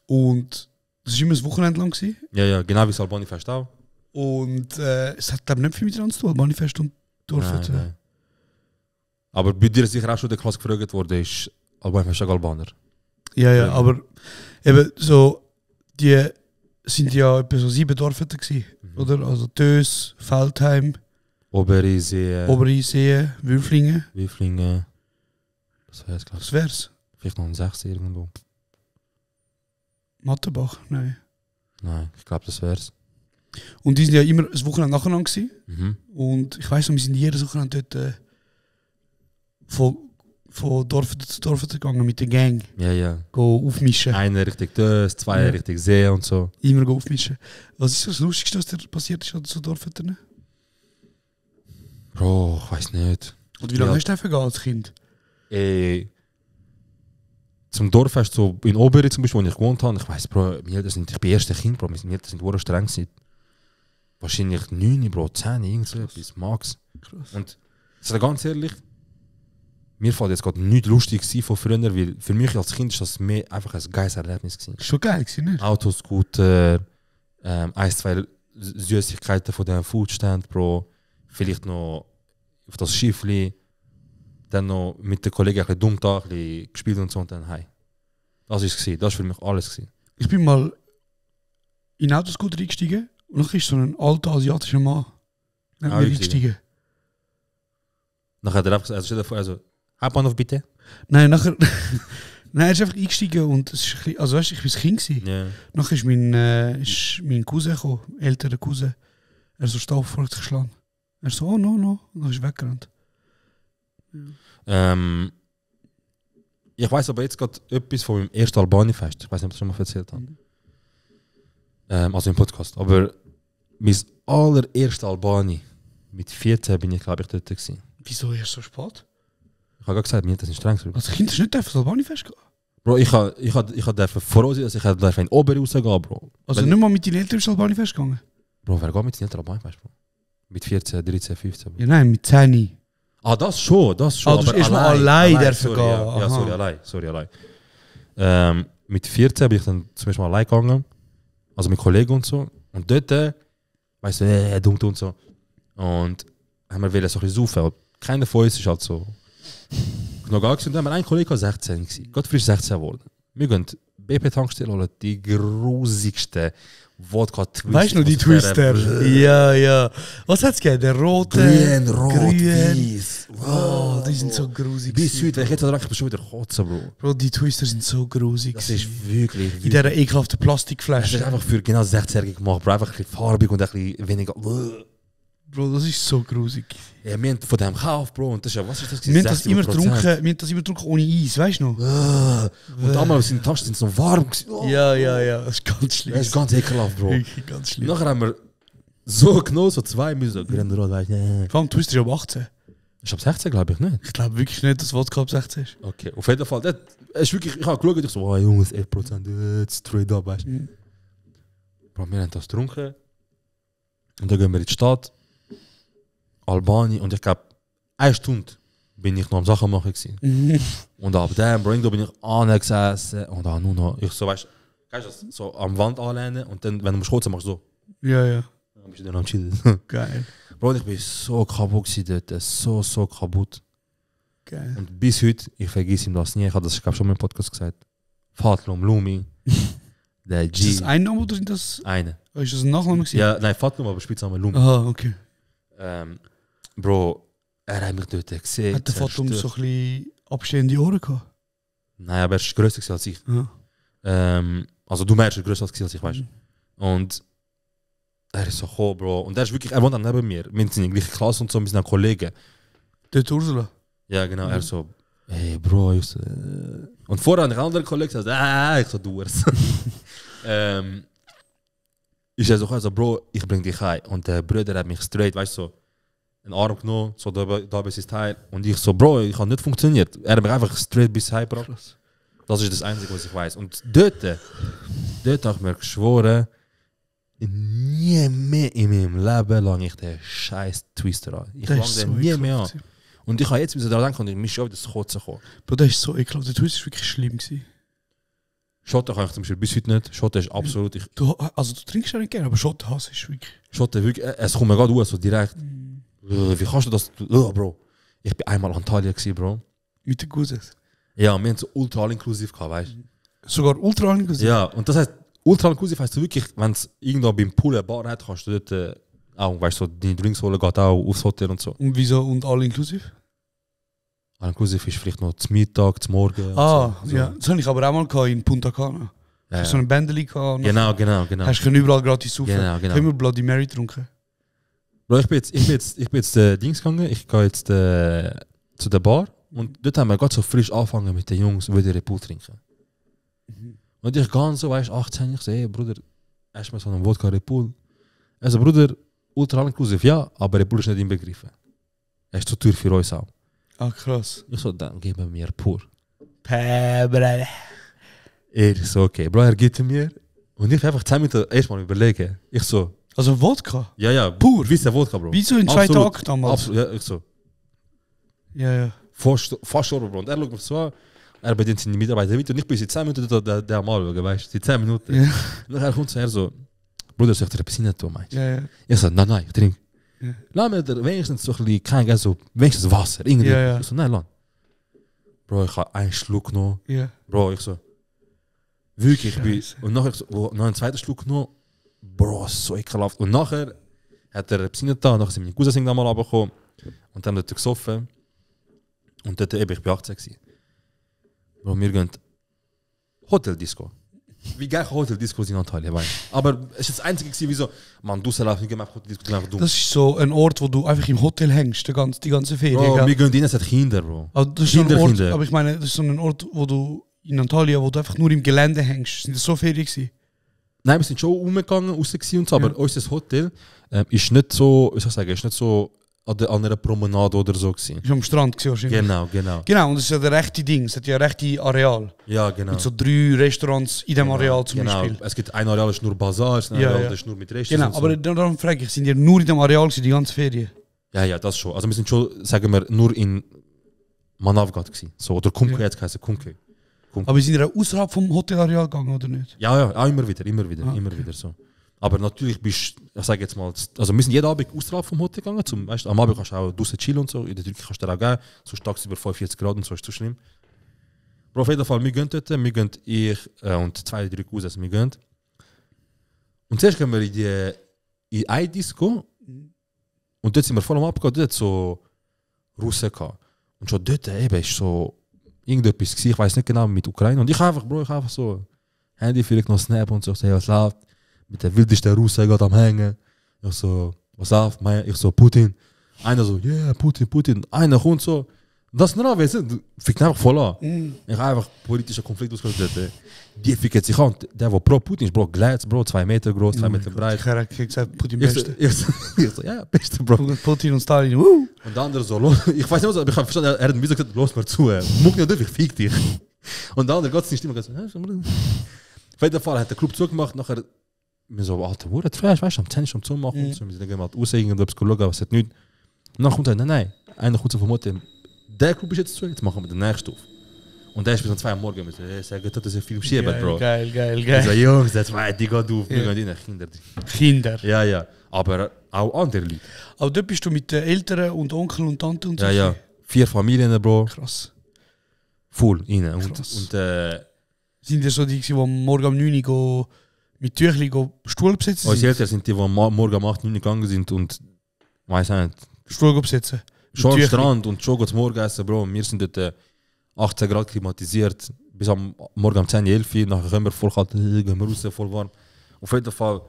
Speaker 8: Und das war immer ein Wochenende lang gewesen.
Speaker 9: Ja, genau wie das Albani-Fest auch.
Speaker 8: Und es hat, glaube ich, nicht viel miteinander zu tun, Albani-Fest und Dorfhütte.
Speaker 9: Nein. Aber bei dir ist sicher auch schon der Klasse gefragt worden, ist Albani-Fest auch Albaner?
Speaker 8: Ja, aber eben so, die sind ja etwa so 7 Dorfhütten gewesen, oder? Also Tös, Feldheim, Obereisee, Wülflingen. Das wär's, glaube ich. Das wär's.
Speaker 9: Vielleicht noch ein 6 irgendwo.
Speaker 8: Mattenbach, nein.
Speaker 9: Nein, ich glaube, das wär's.
Speaker 8: Und die sind ja immer ein Wochenende nacheinander gewesen. Und ich weiss noch, wir sind jedes Wochenende dort von Dorf zu Dorf gegangen mit der Gang.
Speaker 9: Ja.
Speaker 8: Go aufmischen.
Speaker 9: Eine Richtung Tös, zwei Richtung See und so.
Speaker 8: Immer go aufmischen. Was ist das Lustigste, was dir passiert ist an so Dorfhütten?
Speaker 9: Bro, ich weiss nicht.
Speaker 8: Und wie lange hast du einfach als Kind?
Speaker 9: Zum Dorffest, so in Obere zum Beispiel, wo ich gewohnt habe, ich weiss, Bro, ich bin erste Kind, Bro, meine Eltern sind sehr streng gewesen. Wahrscheinlich 9, Bro, 10, irgend so etwas, Max. Krass. Und ich sage ganz ehrlich, mir fällt jetzt gerade nichts lustig von früher, weil für mich als Kind ist das mehr einfach ein geiles Erlebnis gewesen.
Speaker 8: Schon geil gewesen, ne?
Speaker 9: Autoscooter, 1-2 Süßigkeiten von diesem Foodstand, Bro, vielleicht noch auf das Schiffli, dann noch mit den Kollegen ein bisschen Dummtag, ein bisschen gespielt und so und dann hey. Das war es, das war für mich alles gewesen. Ich
Speaker 8: bin mal in einen Autoscooter eingestiegen und dann ist so ein alter asiatischer Mann eingestiegen.
Speaker 9: Nachher hat er einfach gesagt, stell dir vor, also, Hauptbahnhof bitte?
Speaker 8: Nein, nachher... Nein, er ist einfach eingestiegen und es ist ein bisschen, also weißt du, ich war ein Kind gewesen.
Speaker 9: Yeah.
Speaker 8: Nachher ist mein Cousin gekommen, älterer Cousin. Er ist so Staub vor sich geschlagen. Er so, oh no, und dann ist er weggerannt.
Speaker 9: Ja. Ich weiss aber jetzt gerade etwas von meinem ersten Albani-Fest. Ich weiß nicht, ob ich das schon mal erzählt habe. Also im Podcast. Aber mein allererster Albani, mit 14 bin ich, glaube ich, dort gewesen.
Speaker 8: Wieso erst so spät?
Speaker 9: Ich habe gesagt, mir das ist streng.
Speaker 8: Also Kind ist nicht das Albani-Fest gehen?
Speaker 9: Bro, ich habe voraussehen, dass ich in Ober rausgehen, Bro.
Speaker 8: Also nicht mal mit deinen Eltern ins Albani-Fest gegangen?
Speaker 9: Bro, wer geht mit deinen Eltern Albani-Fest, Bro? Mit 14, 13, 15. Bro.
Speaker 8: Ja, nein, mit 10.
Speaker 9: Ah, das schon.
Speaker 8: Ah, du bist erstmal allein dürfen gehen.
Speaker 9: Ja, sorry, allein. Mit 14 bin ich dann zum Beispiel allein gegangen. Also mit Kollegen und so. Und dort, weißt du, dumm und so. Und haben wir so ein bisschen saufen. Keiner von uns ist halt so. Noch gar nicht. Und dann haben wir einen Kollegen 16 gewesen. Gott frisch 16 geworden. Wir gehen BP-Tankstelle holen die grusigsten Wodka-Twister.
Speaker 8: Weißt du noch, die Twister? Ja. Was hat's gegeben? Der rote?
Speaker 9: Grün, rot, weiß.
Speaker 8: Oh, die sind so grusig.
Speaker 9: Bis heute, wenn ich jetzt dran denke, ich bin schon wieder kotzen, Bro.
Speaker 8: Bro, die Twister sind so grusig.
Speaker 9: Das ist wirklich...
Speaker 8: In dieser ekelhaften
Speaker 9: Das
Speaker 8: Plastikflasche.
Speaker 9: ist einfach für genau 16-Jährige gemacht, Bro. Einfach ein bisschen farbig und ein bisschen weniger...
Speaker 8: Bro, das ist so grusig.
Speaker 9: Ja, wir haben von dem gekauft, Bro. Und das ist ja... Was ist das?
Speaker 8: Wir haben das immer getrunken ohne Eis, weißt du noch?
Speaker 9: Und damals in den Taschen sind es noch warm gewesen. Oh.
Speaker 8: Ja. Das ist ganz schlimm.
Speaker 9: Das ist ganz ekelhaft, Bro.
Speaker 8: Wirklich ganz schlimm.
Speaker 9: Nachher haben wir so genommen, so 2 müssen so grün, rot, weißt du.
Speaker 8: Vor allem Twister ist ab 18.
Speaker 9: Ich hab 16, glaube ich, nicht.
Speaker 8: Ich glaube wirklich nicht, dass Wodka ab 16 ist.
Speaker 9: Okay, auf jeden Fall. Das ist wirklich, ich habe geschaut, ich so, oh Jungs, 11%, straight up, weißt du. Bro, wir haben das getrunken. Und dann gehen wir in die Stadt. Albanien. Und ich glaube, 1 Stunde bin ich noch am Sachen machen gewesen. Und ab dem, Bro, da bin ich angesessen. Und dann nur noch, ich so, weißt du, so am Wand anlehnen. Und dann, wenn du musst kotzen, machst du so.
Speaker 8: Ja.
Speaker 9: Dann bist du dann am Chillen.
Speaker 8: Geil.
Speaker 9: Bro, ich bin so kaputt gewesen dort. So kaputt.
Speaker 8: Geil.
Speaker 9: Und bis heute, ich vergesse ihm das nie. Ich habe das, glaube schon mal im Podcast gesagt. Fatlum Lumi. Der G.
Speaker 8: Ist das ein Name oder sind das...
Speaker 9: Eine.
Speaker 8: Ist das ein Nachname gewesen?
Speaker 9: Ja, nein, Fatlum, aber Spitzname Lumi.
Speaker 8: Aha, okay.
Speaker 9: Bro, er hat mich dort gesehen.
Speaker 8: Hat der Fatum so ein bisschen abstehende Ohren gehabt?
Speaker 9: Nein, aber er ist grösser als ich.
Speaker 8: Ja.
Speaker 9: Also du merkst, er ist grösser als ich, weißt du. Und er ist so gekommen, Bro. Und er ist wirklich, er wohnt auch neben mir. Wir sind in der gleichen Klasse und so, wir sind auch Kollegen.
Speaker 8: Dort Ursula?
Speaker 9: Ja, genau. Er so, hey Bro, ich so, Und vorher ein anderer Kollege gesagt, ich so, du wirst. Ich so, Bro, ich bring dich heim. Und der Bruder hat mich straight, weißt du, so, einen Arm genommen, so da bis ins Teil. Und ich so, Bro, ich habe nicht funktioniert. Er hat mich einfach straight bis heim gebracht. Das ist das Einzige, was ich weiß. Und dort habe ich mir geschworen, nie mehr in meinem Leben lang ich den scheiß Twister an. Ich lang den
Speaker 8: so
Speaker 9: nie mehr an.
Speaker 8: ekelhaft.
Speaker 9: Und ich habe jetzt wieder daran denken und ich mich schon wieder das Kotzen kommen.
Speaker 8: Bro, das ist so ekelhaft. Der Twister war wirklich schlimm gewesen.
Speaker 9: Schotten kann ich zum Beispiel bis heute nicht. Schotten ist absolut...
Speaker 8: Du trinkst ja nicht gerne, aber Schotten hast ist wirklich...
Speaker 9: Schotten wirklich... Es kommt mir gerade aus, so direkt. Wie kannst du das... Bro. Ich bin einmal in Antalya gewesen, Bro.
Speaker 8: Mit den Guzes?
Speaker 9: Ja, wir haben so ultra all-inklusiv gehabt, weißt du?
Speaker 8: Sogar ultra all-inklusiv?
Speaker 9: Ja, und das heißt, ultra all-inklusiv heisst wirklich, wenn es irgendwo beim Pool eine Bar hat, kannst du dort auch, weißt du, so, deine Drinks holen, geht auch aufs Hotel und so.
Speaker 8: Und wieso und all-inklusiv?
Speaker 9: All-inklusiv ist vielleicht noch zum Mittag, zum Morgen.
Speaker 8: Ah,
Speaker 9: so.
Speaker 8: ja. Das habe ich aber auch mal gehabt in Punta Cana.
Speaker 9: Ja.
Speaker 8: So ein Bändeli gehabt.
Speaker 9: Genau.
Speaker 8: Hast du überall gratis saufen.
Speaker 9: Genau.
Speaker 8: Ich habe immer Bloody Mary getrunken.
Speaker 9: Bro, ich bin jetzt Dings gegangen, ich gehe jetzt zu der Bar und dort haben wir gerade so frisch angefangen mit den Jungs, die Red Bull trinken. Und ich gehe so, weißt du, 18, ich so, hey Bruder, hast du mal so einen Wodka Red Bull? Also Bruder, ultra inklusiv, ja, aber Red Bull ist nicht inbegriffen. Er ist zu teuer für uns auch.
Speaker 8: Ah, krass.
Speaker 9: Ich so, dann gib mir pur.
Speaker 8: Bruder.
Speaker 9: Er so, okay, Bro, er gibt mir. Und ich einfach 10 Minuten erstmal überlegen. Ich so,
Speaker 8: Also Wodka?
Speaker 9: ja,
Speaker 8: pur?
Speaker 9: Wie ist der Wodka, Bro?
Speaker 8: Wie so in 2 Tagen damals?
Speaker 9: Absolut, ja, ich so.
Speaker 8: Ja.
Speaker 9: Fast schon, Bro. Und er schaut mich so an, er bedient seine Mitarbeiter mit und ich bin seit 10 Minuten der mal schauen, weißt du, seit 10 Minuten.
Speaker 8: Ja.
Speaker 9: Und dann kommt er so, Bruder, soll ich dir etwas nicht tun, meinst du?
Speaker 8: Ja.
Speaker 9: Ich so, nein, ich trinke.
Speaker 8: Ja.
Speaker 9: Lass mir dir wenigstens so ein bisschen, kein Geld, so, wenigstens Wasser, irgendwie.
Speaker 8: Ja.
Speaker 9: Ich so, nein, lass. Bro, ich habe einen Schluck noch.
Speaker 8: Ja.
Speaker 9: Bro, ich so, wirklich, ich bin,
Speaker 8: Scheiße.
Speaker 9: und nachher so, noch einen zweiten Schluck noch, Bro, so ekelhaft. Und nachher hat er etwas nicht da, nachher sind meine Cousins da mal runtergekommen und dann hat er gesoffen. Und dort eben, ich bin 18 gewesen. Bro, wir gehen Hoteldisco. Wie geil Hoteldisco in Antalya, weißt du? Aber es ist das Einzige gewesen, wieso, man, du sollst nicht einfach Hoteldisco, einfach du.
Speaker 8: Das ist so ein Ort, wo du einfach im Hotel hängst, die ganze Ferien.
Speaker 9: Bro,
Speaker 8: gell?
Speaker 9: wir gehen rein, es hat Kinder, Bro.
Speaker 8: Also das ist so ein Ort,
Speaker 9: Kinder.
Speaker 8: aber ich meine, das ist so ein Ort, wo du in Antalya, wo du einfach nur im Gelände hängst. Sind das so Ferien gewesen?
Speaker 9: Nein, wir sind schon umgegangen, raus gewesen und so, aber unser Hotel ist nicht so, wie soll ich sagen, ist nicht so an einer Promenade oder so gewesen.
Speaker 8: Ist am Strand gewesen wahrscheinlich.
Speaker 9: Genau.
Speaker 8: Genau, und das ist ja der rechte Ding, es hat ja rechte Areal.
Speaker 9: Ja, genau.
Speaker 8: Mit so 3 Restaurants in dem Areal zum Beispiel.
Speaker 9: Es gibt ein Areal, das ist nur Bazar, ein Areal, das ist nur mit Restaurants.
Speaker 8: Genau,
Speaker 9: und so.
Speaker 8: aber darum frage ich, sind ihr nur in dem Areal gewesen, die ganze Ferien?
Speaker 9: Ja, das schon. Also wir sind schon, sagen wir, nur in Manavgat gewesen. So, oder Kumke jetzt geheißen, Kumke.
Speaker 8: Aber sind ihr auch außerhalb vom Hotelareal gegangen oder nicht?
Speaker 9: Ja, immer wieder so. Aber natürlich bist ich sage jetzt mal, also wir sind jeden Abend außerhalb vom Hotel gegangen, weißt, am Abend kannst du auch draußen chillen und so, in der Türkei kannst du auch gehen, so tagsüber 45 Grad und so ist zu schlimm. Bro, auf jeden Fall, wir gehen dort, ich und 2, 3 Cousins, wir gehen. Und zuerst gehen wir in eine Disco und dort sind wir voll am Abgehen, dort so Russen gehabt. Und schon dort eben ist so irgendetwas gewesen, ich weiß nicht genau, mit Ukraine. Und ich einfach so Handy, vielleicht noch Snap und so, ich so, was läuft? Mit der wildesten Russen gerade am Hängen. Ich so, was läuft? Ich so, Putin. Einer so, yeah, Putin. Einer kommt so, das ist noch, weißt du, fickt einfach voll an. Ich habe einfach politischen Konflikt ausgelöst. Die fickt sich an. Der, der pro Putin ist, Bro, Glatz, Bro, 2 Meter groß, 2 Meter breit.
Speaker 8: Ich habe gesagt, Putin beste.
Speaker 9: Ich so, ja, beste, Bro.
Speaker 8: Putin und Stalin,
Speaker 9: Und der andere so, ich weiß nicht was, aber ich habe verstanden, er hat mir gesagt, los mal zu, muck nicht durch, ich fick dich. Und der andere Gott nicht immer gesagt, auf jeden Fall hat der Club zugemacht, nachher, mir so, Alter, wo hat Fleisch, weißt du, am 10 schon zumachen, so, wir sind dann mal rausgehen und schauen, was hat nicht. Und dann kommt er, nein, einer kommt so vom Hotel, der Club ist jetzt zu, jetzt machen wir den nächsten auf. Und der ist bis um 2 Uhr morgens, mit so, sagen, das ist ein Film schiebert, Bro.
Speaker 8: Geil.
Speaker 9: Ich so, Jungs, jetzt die geht auf, wir gehen rein,
Speaker 8: Kinder.
Speaker 9: Ja, aber auch andere Leute.
Speaker 8: Aber dort bist du mit den Eltern und Onkel und Tante und so?
Speaker 9: Ja, 4 Familien, Bro.
Speaker 8: Krass.
Speaker 9: Voll rein. Und
Speaker 8: sind das so die, die morgen um 9 Uhr mit Tüchli Stuhl besetzen?
Speaker 9: Unsere Eltern sind die morgen um 8 Uhr gegangen sind und weiss nicht.
Speaker 8: Stuhl besetzen?
Speaker 9: Schon am Strand und schon zum Morgenessen, Bro. Wir sind dort 18 Grad klimatisiert. Bis am Morgen um 10, 11 Uhr. Nachher können wir voll kalt, gehen wir raus, voll warm. Auf jeden Fall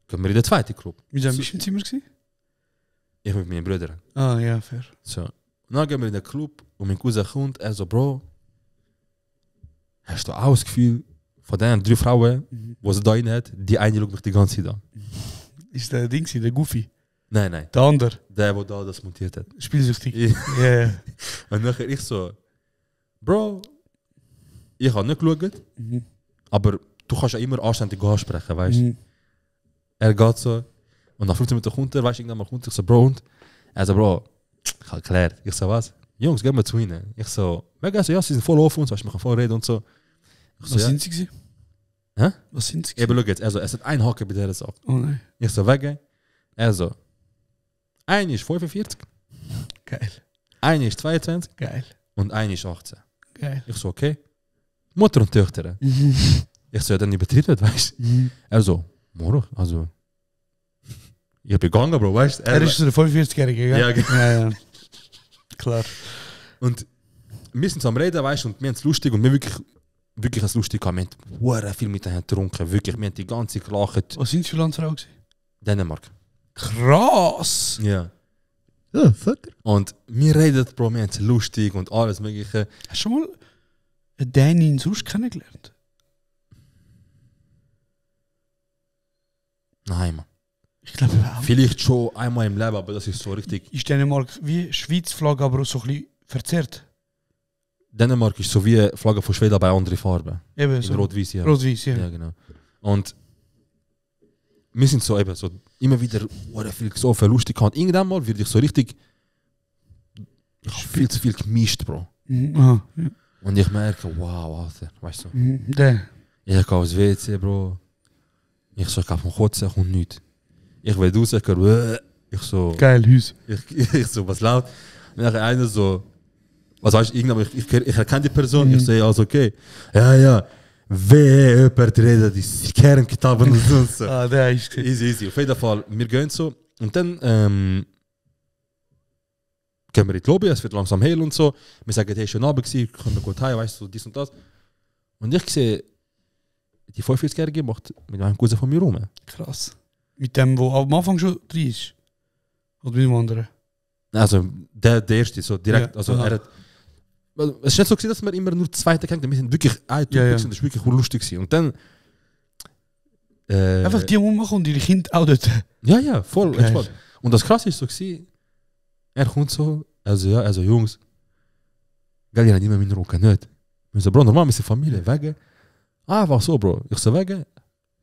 Speaker 9: gehen wir in den zweiten Club.
Speaker 8: Wie bist du im Zimmer gewesen?
Speaker 9: Ich mit meinen Brüdern.
Speaker 8: Ah, ja, fair.
Speaker 9: So. Und dann gehen wir in den Club und mein Cousin kommt, er so, Bro, hast du auch das Gefühl, von den 3 Frauen, die sie da rein hat, die eine schaut mich die ganze Zeit an?
Speaker 8: Ist der Ding, der Goofy?
Speaker 9: Nein.
Speaker 8: Der andere?
Speaker 9: Der da das montiert hat.
Speaker 8: Spielsüchtig? Ja.
Speaker 9: Und nachher ich so, Bro, ich habe nicht geschaut, aber du kannst ja immer anständig ansprechen, weißt du? Er geht so, und nach 15 Minuten kommt er, weißt du, irgendwann mal kommt ich so, Bro, und? Er so, Bro, ich habe geklärt. Ich so, was? Jungs, gehen wir zu ihnen. Ich so, ja, sie sind voll offen und so, weißt du, man kann voll reden und so. Ich so,
Speaker 8: was sind sie gewesen?
Speaker 9: Hä?
Speaker 8: Was sind sie?
Speaker 9: Eben, schau jetzt, also, es hat einen Haken bei dieser Sache.
Speaker 8: Oh nein.
Speaker 9: Ich so, weggehen. Er so, eine ist 45.
Speaker 8: Geil.
Speaker 9: Eine ist 22.
Speaker 8: Geil.
Speaker 9: Und eine ist 18.
Speaker 8: Geil.
Speaker 9: Ich so, okay. Mutter und Töchter. Ich so, ja, dann übertrieben, weißt du? Er so, Moro, also. Ich bin gegangen, Bro, weißt du?
Speaker 8: Er ist so der 45-Jährige, gell?
Speaker 9: Ja, genau.
Speaker 8: Ja. Klar.
Speaker 9: Und wir sind so am Reden, weißt du, und wir haben es lustig und wir wirklich es lustig gehabt. Wir haben viel miteinander getrunken, wirklich. Wir haben die ganze gelacht.
Speaker 8: Was sind sie für Landsfrau gewesen?
Speaker 9: Dänemark.
Speaker 8: Krass!
Speaker 9: Ja.
Speaker 8: Ja, fucker.
Speaker 9: Und wir reden, Bro, wir haben es lustig und alles Mögliche.
Speaker 8: Hast du schon mal eine Dänin sonst kennengelernt?
Speaker 9: Nein, Mann.
Speaker 8: Ich glaube auch.
Speaker 9: Vielleicht schon einmal im Leben, aber das ist so richtig.
Speaker 8: Ist Dänemark wie Schweiz-Flagge, aber auch so ein bisschen verzerrt?
Speaker 9: Dänemark ist so wie Flagge von Schweden bei anderen Farben.
Speaker 8: Eben so.
Speaker 9: Rot-Weiß, ja.
Speaker 8: Rot-Weiß, ja.
Speaker 9: Ja, genau. Und wir sind so eben so immer wieder viel so viel lustig gehabt. Irgendwann mal werde ich so richtig. Ich habe viel zu viel gemischt, Bro.
Speaker 8: Aha, ja.
Speaker 9: Und ich merke, wow, Alter, weißt du.
Speaker 8: Der.
Speaker 9: Ich gehe aufs WC, Bro. Ich so, ich gehe vom Kotzen, kommt nichts. Ich will raus, ich gehe, ich so.
Speaker 8: Geil, Hüs.
Speaker 9: Ich so, was laut. Und dann einer so, was weißt du, irgendwann, ich erkenne die Person, ich so, ja, also okay. Ja. Wer jemand redet, die Kernkitaben und so.
Speaker 8: Ah, der ist
Speaker 9: Easy. Auf jeden Fall, wir gehen so. Und dann gehen wir in die Lobby, es wird langsam hell und so. Wir sagen, hey, schon Abend gewesen, können wir gut heim, weißt du, dies und das. Und ich sehe, die 45-Jährige macht mit einem Cousin von mir rum.
Speaker 8: Krass. Mit dem, der am Anfang schon drin ist? Oder mit dem anderen?
Speaker 9: Also, der erste, so direkt.
Speaker 8: Ja,
Speaker 9: also,
Speaker 8: aha.
Speaker 9: er hat. Es ist nicht so, dass wir immer nur zweite kennen. Wir sind wirklich ein Typ, das ist wirklich lustig gewesen. Und dann.
Speaker 8: Einfach die ummachen und ihre Kinder auch dort.
Speaker 9: Ja, voll.
Speaker 8: Geil.
Speaker 9: Entspannt. Und das Krasse ist so gewesen, er kommt so, also Jungs, geil, ihr habt immer meinen Rücken, nicht? Ich so, Bro, normal, wir sind Familie, wegen. Einfach so, Bro. Ich so, wegen.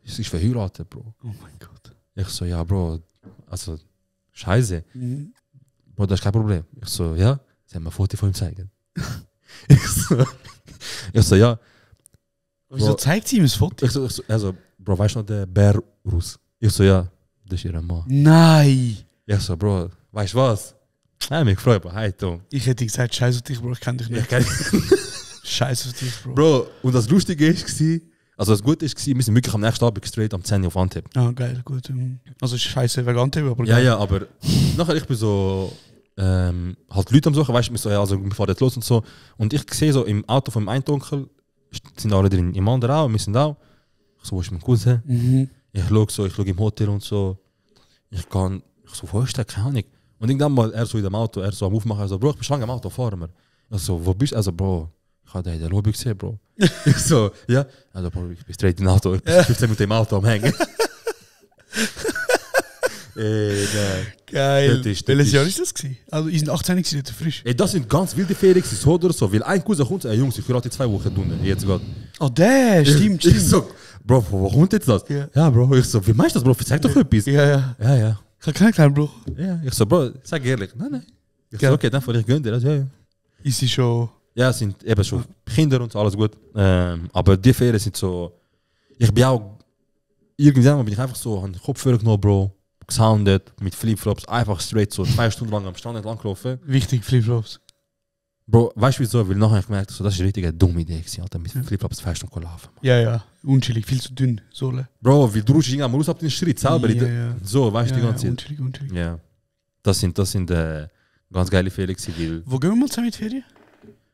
Speaker 9: Ich ist verheiratet, Bro.
Speaker 8: Oh mein Gott.
Speaker 9: Ich so, ja, Bro, also, scheiße. Bro, das ist kein Problem. Ich so, ja, sie haben mir ein Foto von ihm zeigen. ich so, ja.
Speaker 8: Wieso zeigt sie ihm das Foto?
Speaker 9: Ich so, also, Bro, weißt du noch den Bär-Russ? Ich so, ja, das ist ihr Mann.
Speaker 8: Nein!
Speaker 9: Ich so, Bro, weißt du was? Ich habe mich gefreut, aber hey, Tom.
Speaker 8: Ich hätte gesagt, scheiße dich, Bro, ich kenne dich nicht. Scheiße für dich, Bro.
Speaker 9: Bro, und das Lustige war, also das Gute war, wir sind wirklich am nächsten Abend straight am 10 Uhr auf Antep.
Speaker 8: Ah, geil, gut. Also scheiße wegen Antep, aber
Speaker 9: Ja,
Speaker 8: geil.
Speaker 9: ja, aber nachher ich bin so halt Leute am Suchen, weißt du, so, ja, also wir fahren jetzt los und so. Und ich sehe so im Auto von meinem Onkel, sind alle drin, im anderen auch, wir sind auch. Ich so, wo ist mein Cousin?
Speaker 8: Mhm.
Speaker 9: Ich schaue im Hotel und so. Ich so, wo ist der? Keine Ahnung. Und irgendwann mal, er so in dem Auto, er so am Aufmachen, er so, Bro, ich bin schon lange im Auto, fahren wir. Ich so, wo bist du? Also, Bro, ich habe den in der Lobby gesehen, Bro. Ich so, ja. Also, Bro, ich bin straight im Auto, ich bin 15 mit dem Auto am Hängen.
Speaker 8: Geil.
Speaker 9: Das
Speaker 8: Welches
Speaker 9: ist-
Speaker 8: Jahr ist das gewesen? Also, ich sind 18 gewesen, nicht frisch.
Speaker 9: Das sind ganz wilde Ferien, so oder so. Weil ein Cousin kommt, ey Jungs, ich will heute 2 Wochen tun. Jetzt geht.
Speaker 8: Oh, der, stimmt,
Speaker 9: Ich
Speaker 8: stimmt.
Speaker 9: so, Bro, wo kommt jetzt das?
Speaker 8: Ja.
Speaker 9: Ja, Bro, ich so, wie meinst du das, Bro? Sag doch etwas.
Speaker 8: Ja, ja.
Speaker 9: Ja, ja.
Speaker 8: Ich habe keinen kleinen Bro.
Speaker 9: Ja, ich so, Bro, sag ehrlich. Nein. Ich
Speaker 8: Ja.
Speaker 9: so, okay, dann fahr ich gönn dir das. Ja, ja.
Speaker 8: Ist sie schon...
Speaker 9: Ja, es sind eben schon Kinder und so, alles gut. Aber die Ferien sind so. Ich bin auch. Irgendwann bin ich einfach so, habe den Kopfhörer genommen, Bro. Gesoundet, mit Flipflops, einfach straight so 2 Stunden lang am Strand entlang gelaufen.
Speaker 8: Wichtig, Flipflops.
Speaker 9: Bro, weißt du wieso? Weil nachher habe ich gemerkt, so, das ist eine richtige dumme Idee gewesen, Alter, mit Flipflops 2 Stunden laufen.
Speaker 8: Ja, ja. Unchillig, viel zu dünn. Sohle.
Speaker 9: Bro, weil du rutschst irgendwann mal raus ab den Schritt selber.
Speaker 8: Ja, ja.
Speaker 9: So, weißt du,
Speaker 8: Ja,
Speaker 9: die ganze Zeit.
Speaker 8: unchillig, unchillig.
Speaker 9: Ja. Das sind ganz geile Ferien gewesen, weil.
Speaker 8: Wo gehen wir mal zusammen in die Ferien?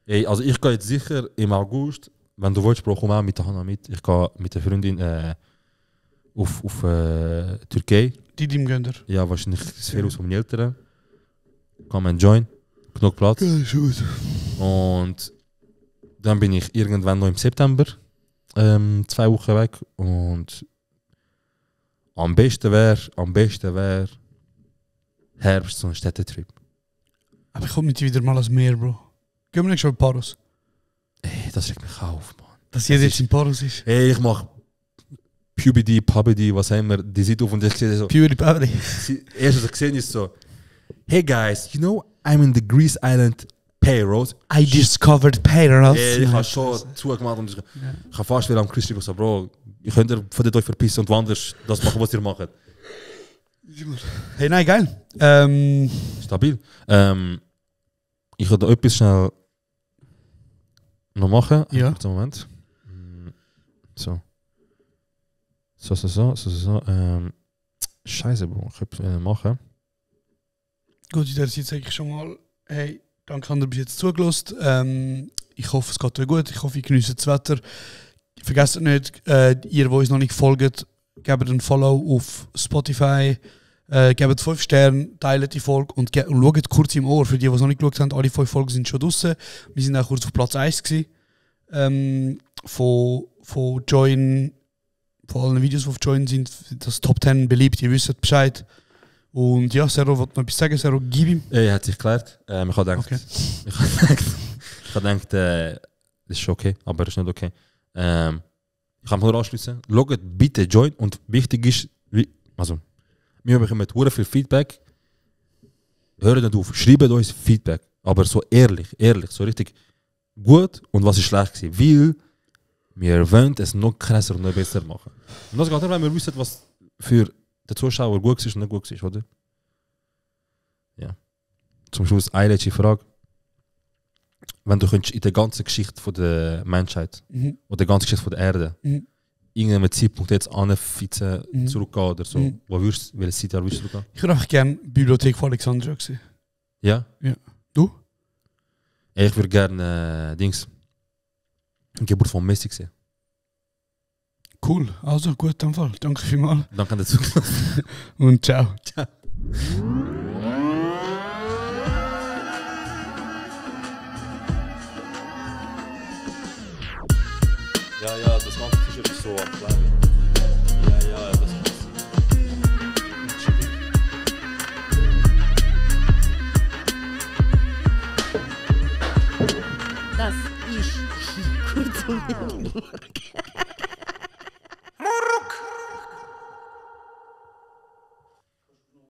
Speaker 9: Ey, also ich gehe jetzt sicher im August, wenn du willst, Bro, komm auch mit der Hanna mit. Ich gehe mit der Freundin auf Türkei.
Speaker 8: Die im Gönder.
Speaker 9: Ja, wahrscheinlich das Ferienhaus von meinen Eltern. Kann man join, genug Platz.
Speaker 8: Ja, ist gut.
Speaker 9: Und dann bin ich irgendwann noch im September 2 Wochen weg. Und am besten wäre Herbst so ein Städtetrip.
Speaker 8: Aber ich komme mit dir wieder mal als Meer, Bro. Gehen wir nicht schon in Paros?
Speaker 9: Ey, das regt mich auf, Mann.
Speaker 8: Dass jeder jetzt in Paros ist.
Speaker 9: Ey, ich mach PUBG, was auch immer, die sieht auf und ich sehe so.
Speaker 8: Pure Power.
Speaker 9: Erst was ich gesehen ist so, hey guys, you know I'm in the Greece Island Payros.
Speaker 8: I discovered Paros.
Speaker 9: Ich habe schon zugemacht und ich habe fast wieder am Chris geschrieben, so, Bro, ihr könnt ihr von euch verpissen und woanders das machen, was ihr macht.
Speaker 8: Hey, nein, geil.
Speaker 9: Stabil. Ich würde etwas schnell noch machen.
Speaker 8: Ja.
Speaker 9: Einen kurzen Moment. So. Scheiße, Bro. Ich habe machen.
Speaker 8: Gut, in der Zeit sage ich schon mal, hey, danke, habt ihr bis jetzt zugelassen. Ich hoffe, es geht euch gut. Ich hoffe, ihr genießt das Wetter. Vergesst nicht, ihr, die uns noch nicht folgt, gebt einen Follow auf Spotify. Gebt 5 Sterne, teilt die Folge und schaut kurz im Ohr. Für die es noch nicht geschaut haben, alle 5 Folgen sind schon draußen. Wir sind auch kurz auf Platz 1 gewesen. Von Join, von allen Videos, die auf Join sind, das Top 10 beliebt, ihr wisst Bescheid. Und ja, Sero wollte noch etwas sagen. Sero, gib ihm.
Speaker 9: Er hat sich geklärt. Ich habe gedacht,
Speaker 8: Okay.
Speaker 9: ich habe gedacht, das ist schon okay, aber das ist nicht okay. Ich kann nur anschließen. Schaut bitte Join und wichtig ist, wir bekommen sehr viel Feedback. Hört nicht auf, schreibt uns Feedback. Aber so ehrlich, so richtig gut und was ist schlecht gewesen. Weil wir wollen es noch krasser und noch besser machen. Und das geht nur, wenn wir wissen, was für den Zuschauer gut ist und nicht gut ist, oder? Ja. Zum Schluss eine letzte Frage. Wenn du könntest in der ganzen Geschichte von der Menschheit oder der ganzen Geschichte von der Erde irgendeinem Zeitpunkt jetzt anfitzen, zurückgehen oder so, welches Zeitjahr würdest du zurückgehen?
Speaker 8: Ich würde einfach gerne Bibliothek von Alexandria sehen.
Speaker 9: Ja?
Speaker 8: Ja. Du?
Speaker 9: Ich würde gerne Geburt von Messi sehen.
Speaker 8: Cool. Also gut, in dem Fall. Danke vielmals.
Speaker 9: Danke dazu.
Speaker 8: Und ciao.
Speaker 9: Ciao. Ja, das ganze T-Shirt ist so am Kleinen. Ja, das ist chillig.
Speaker 10: Das ist kurz und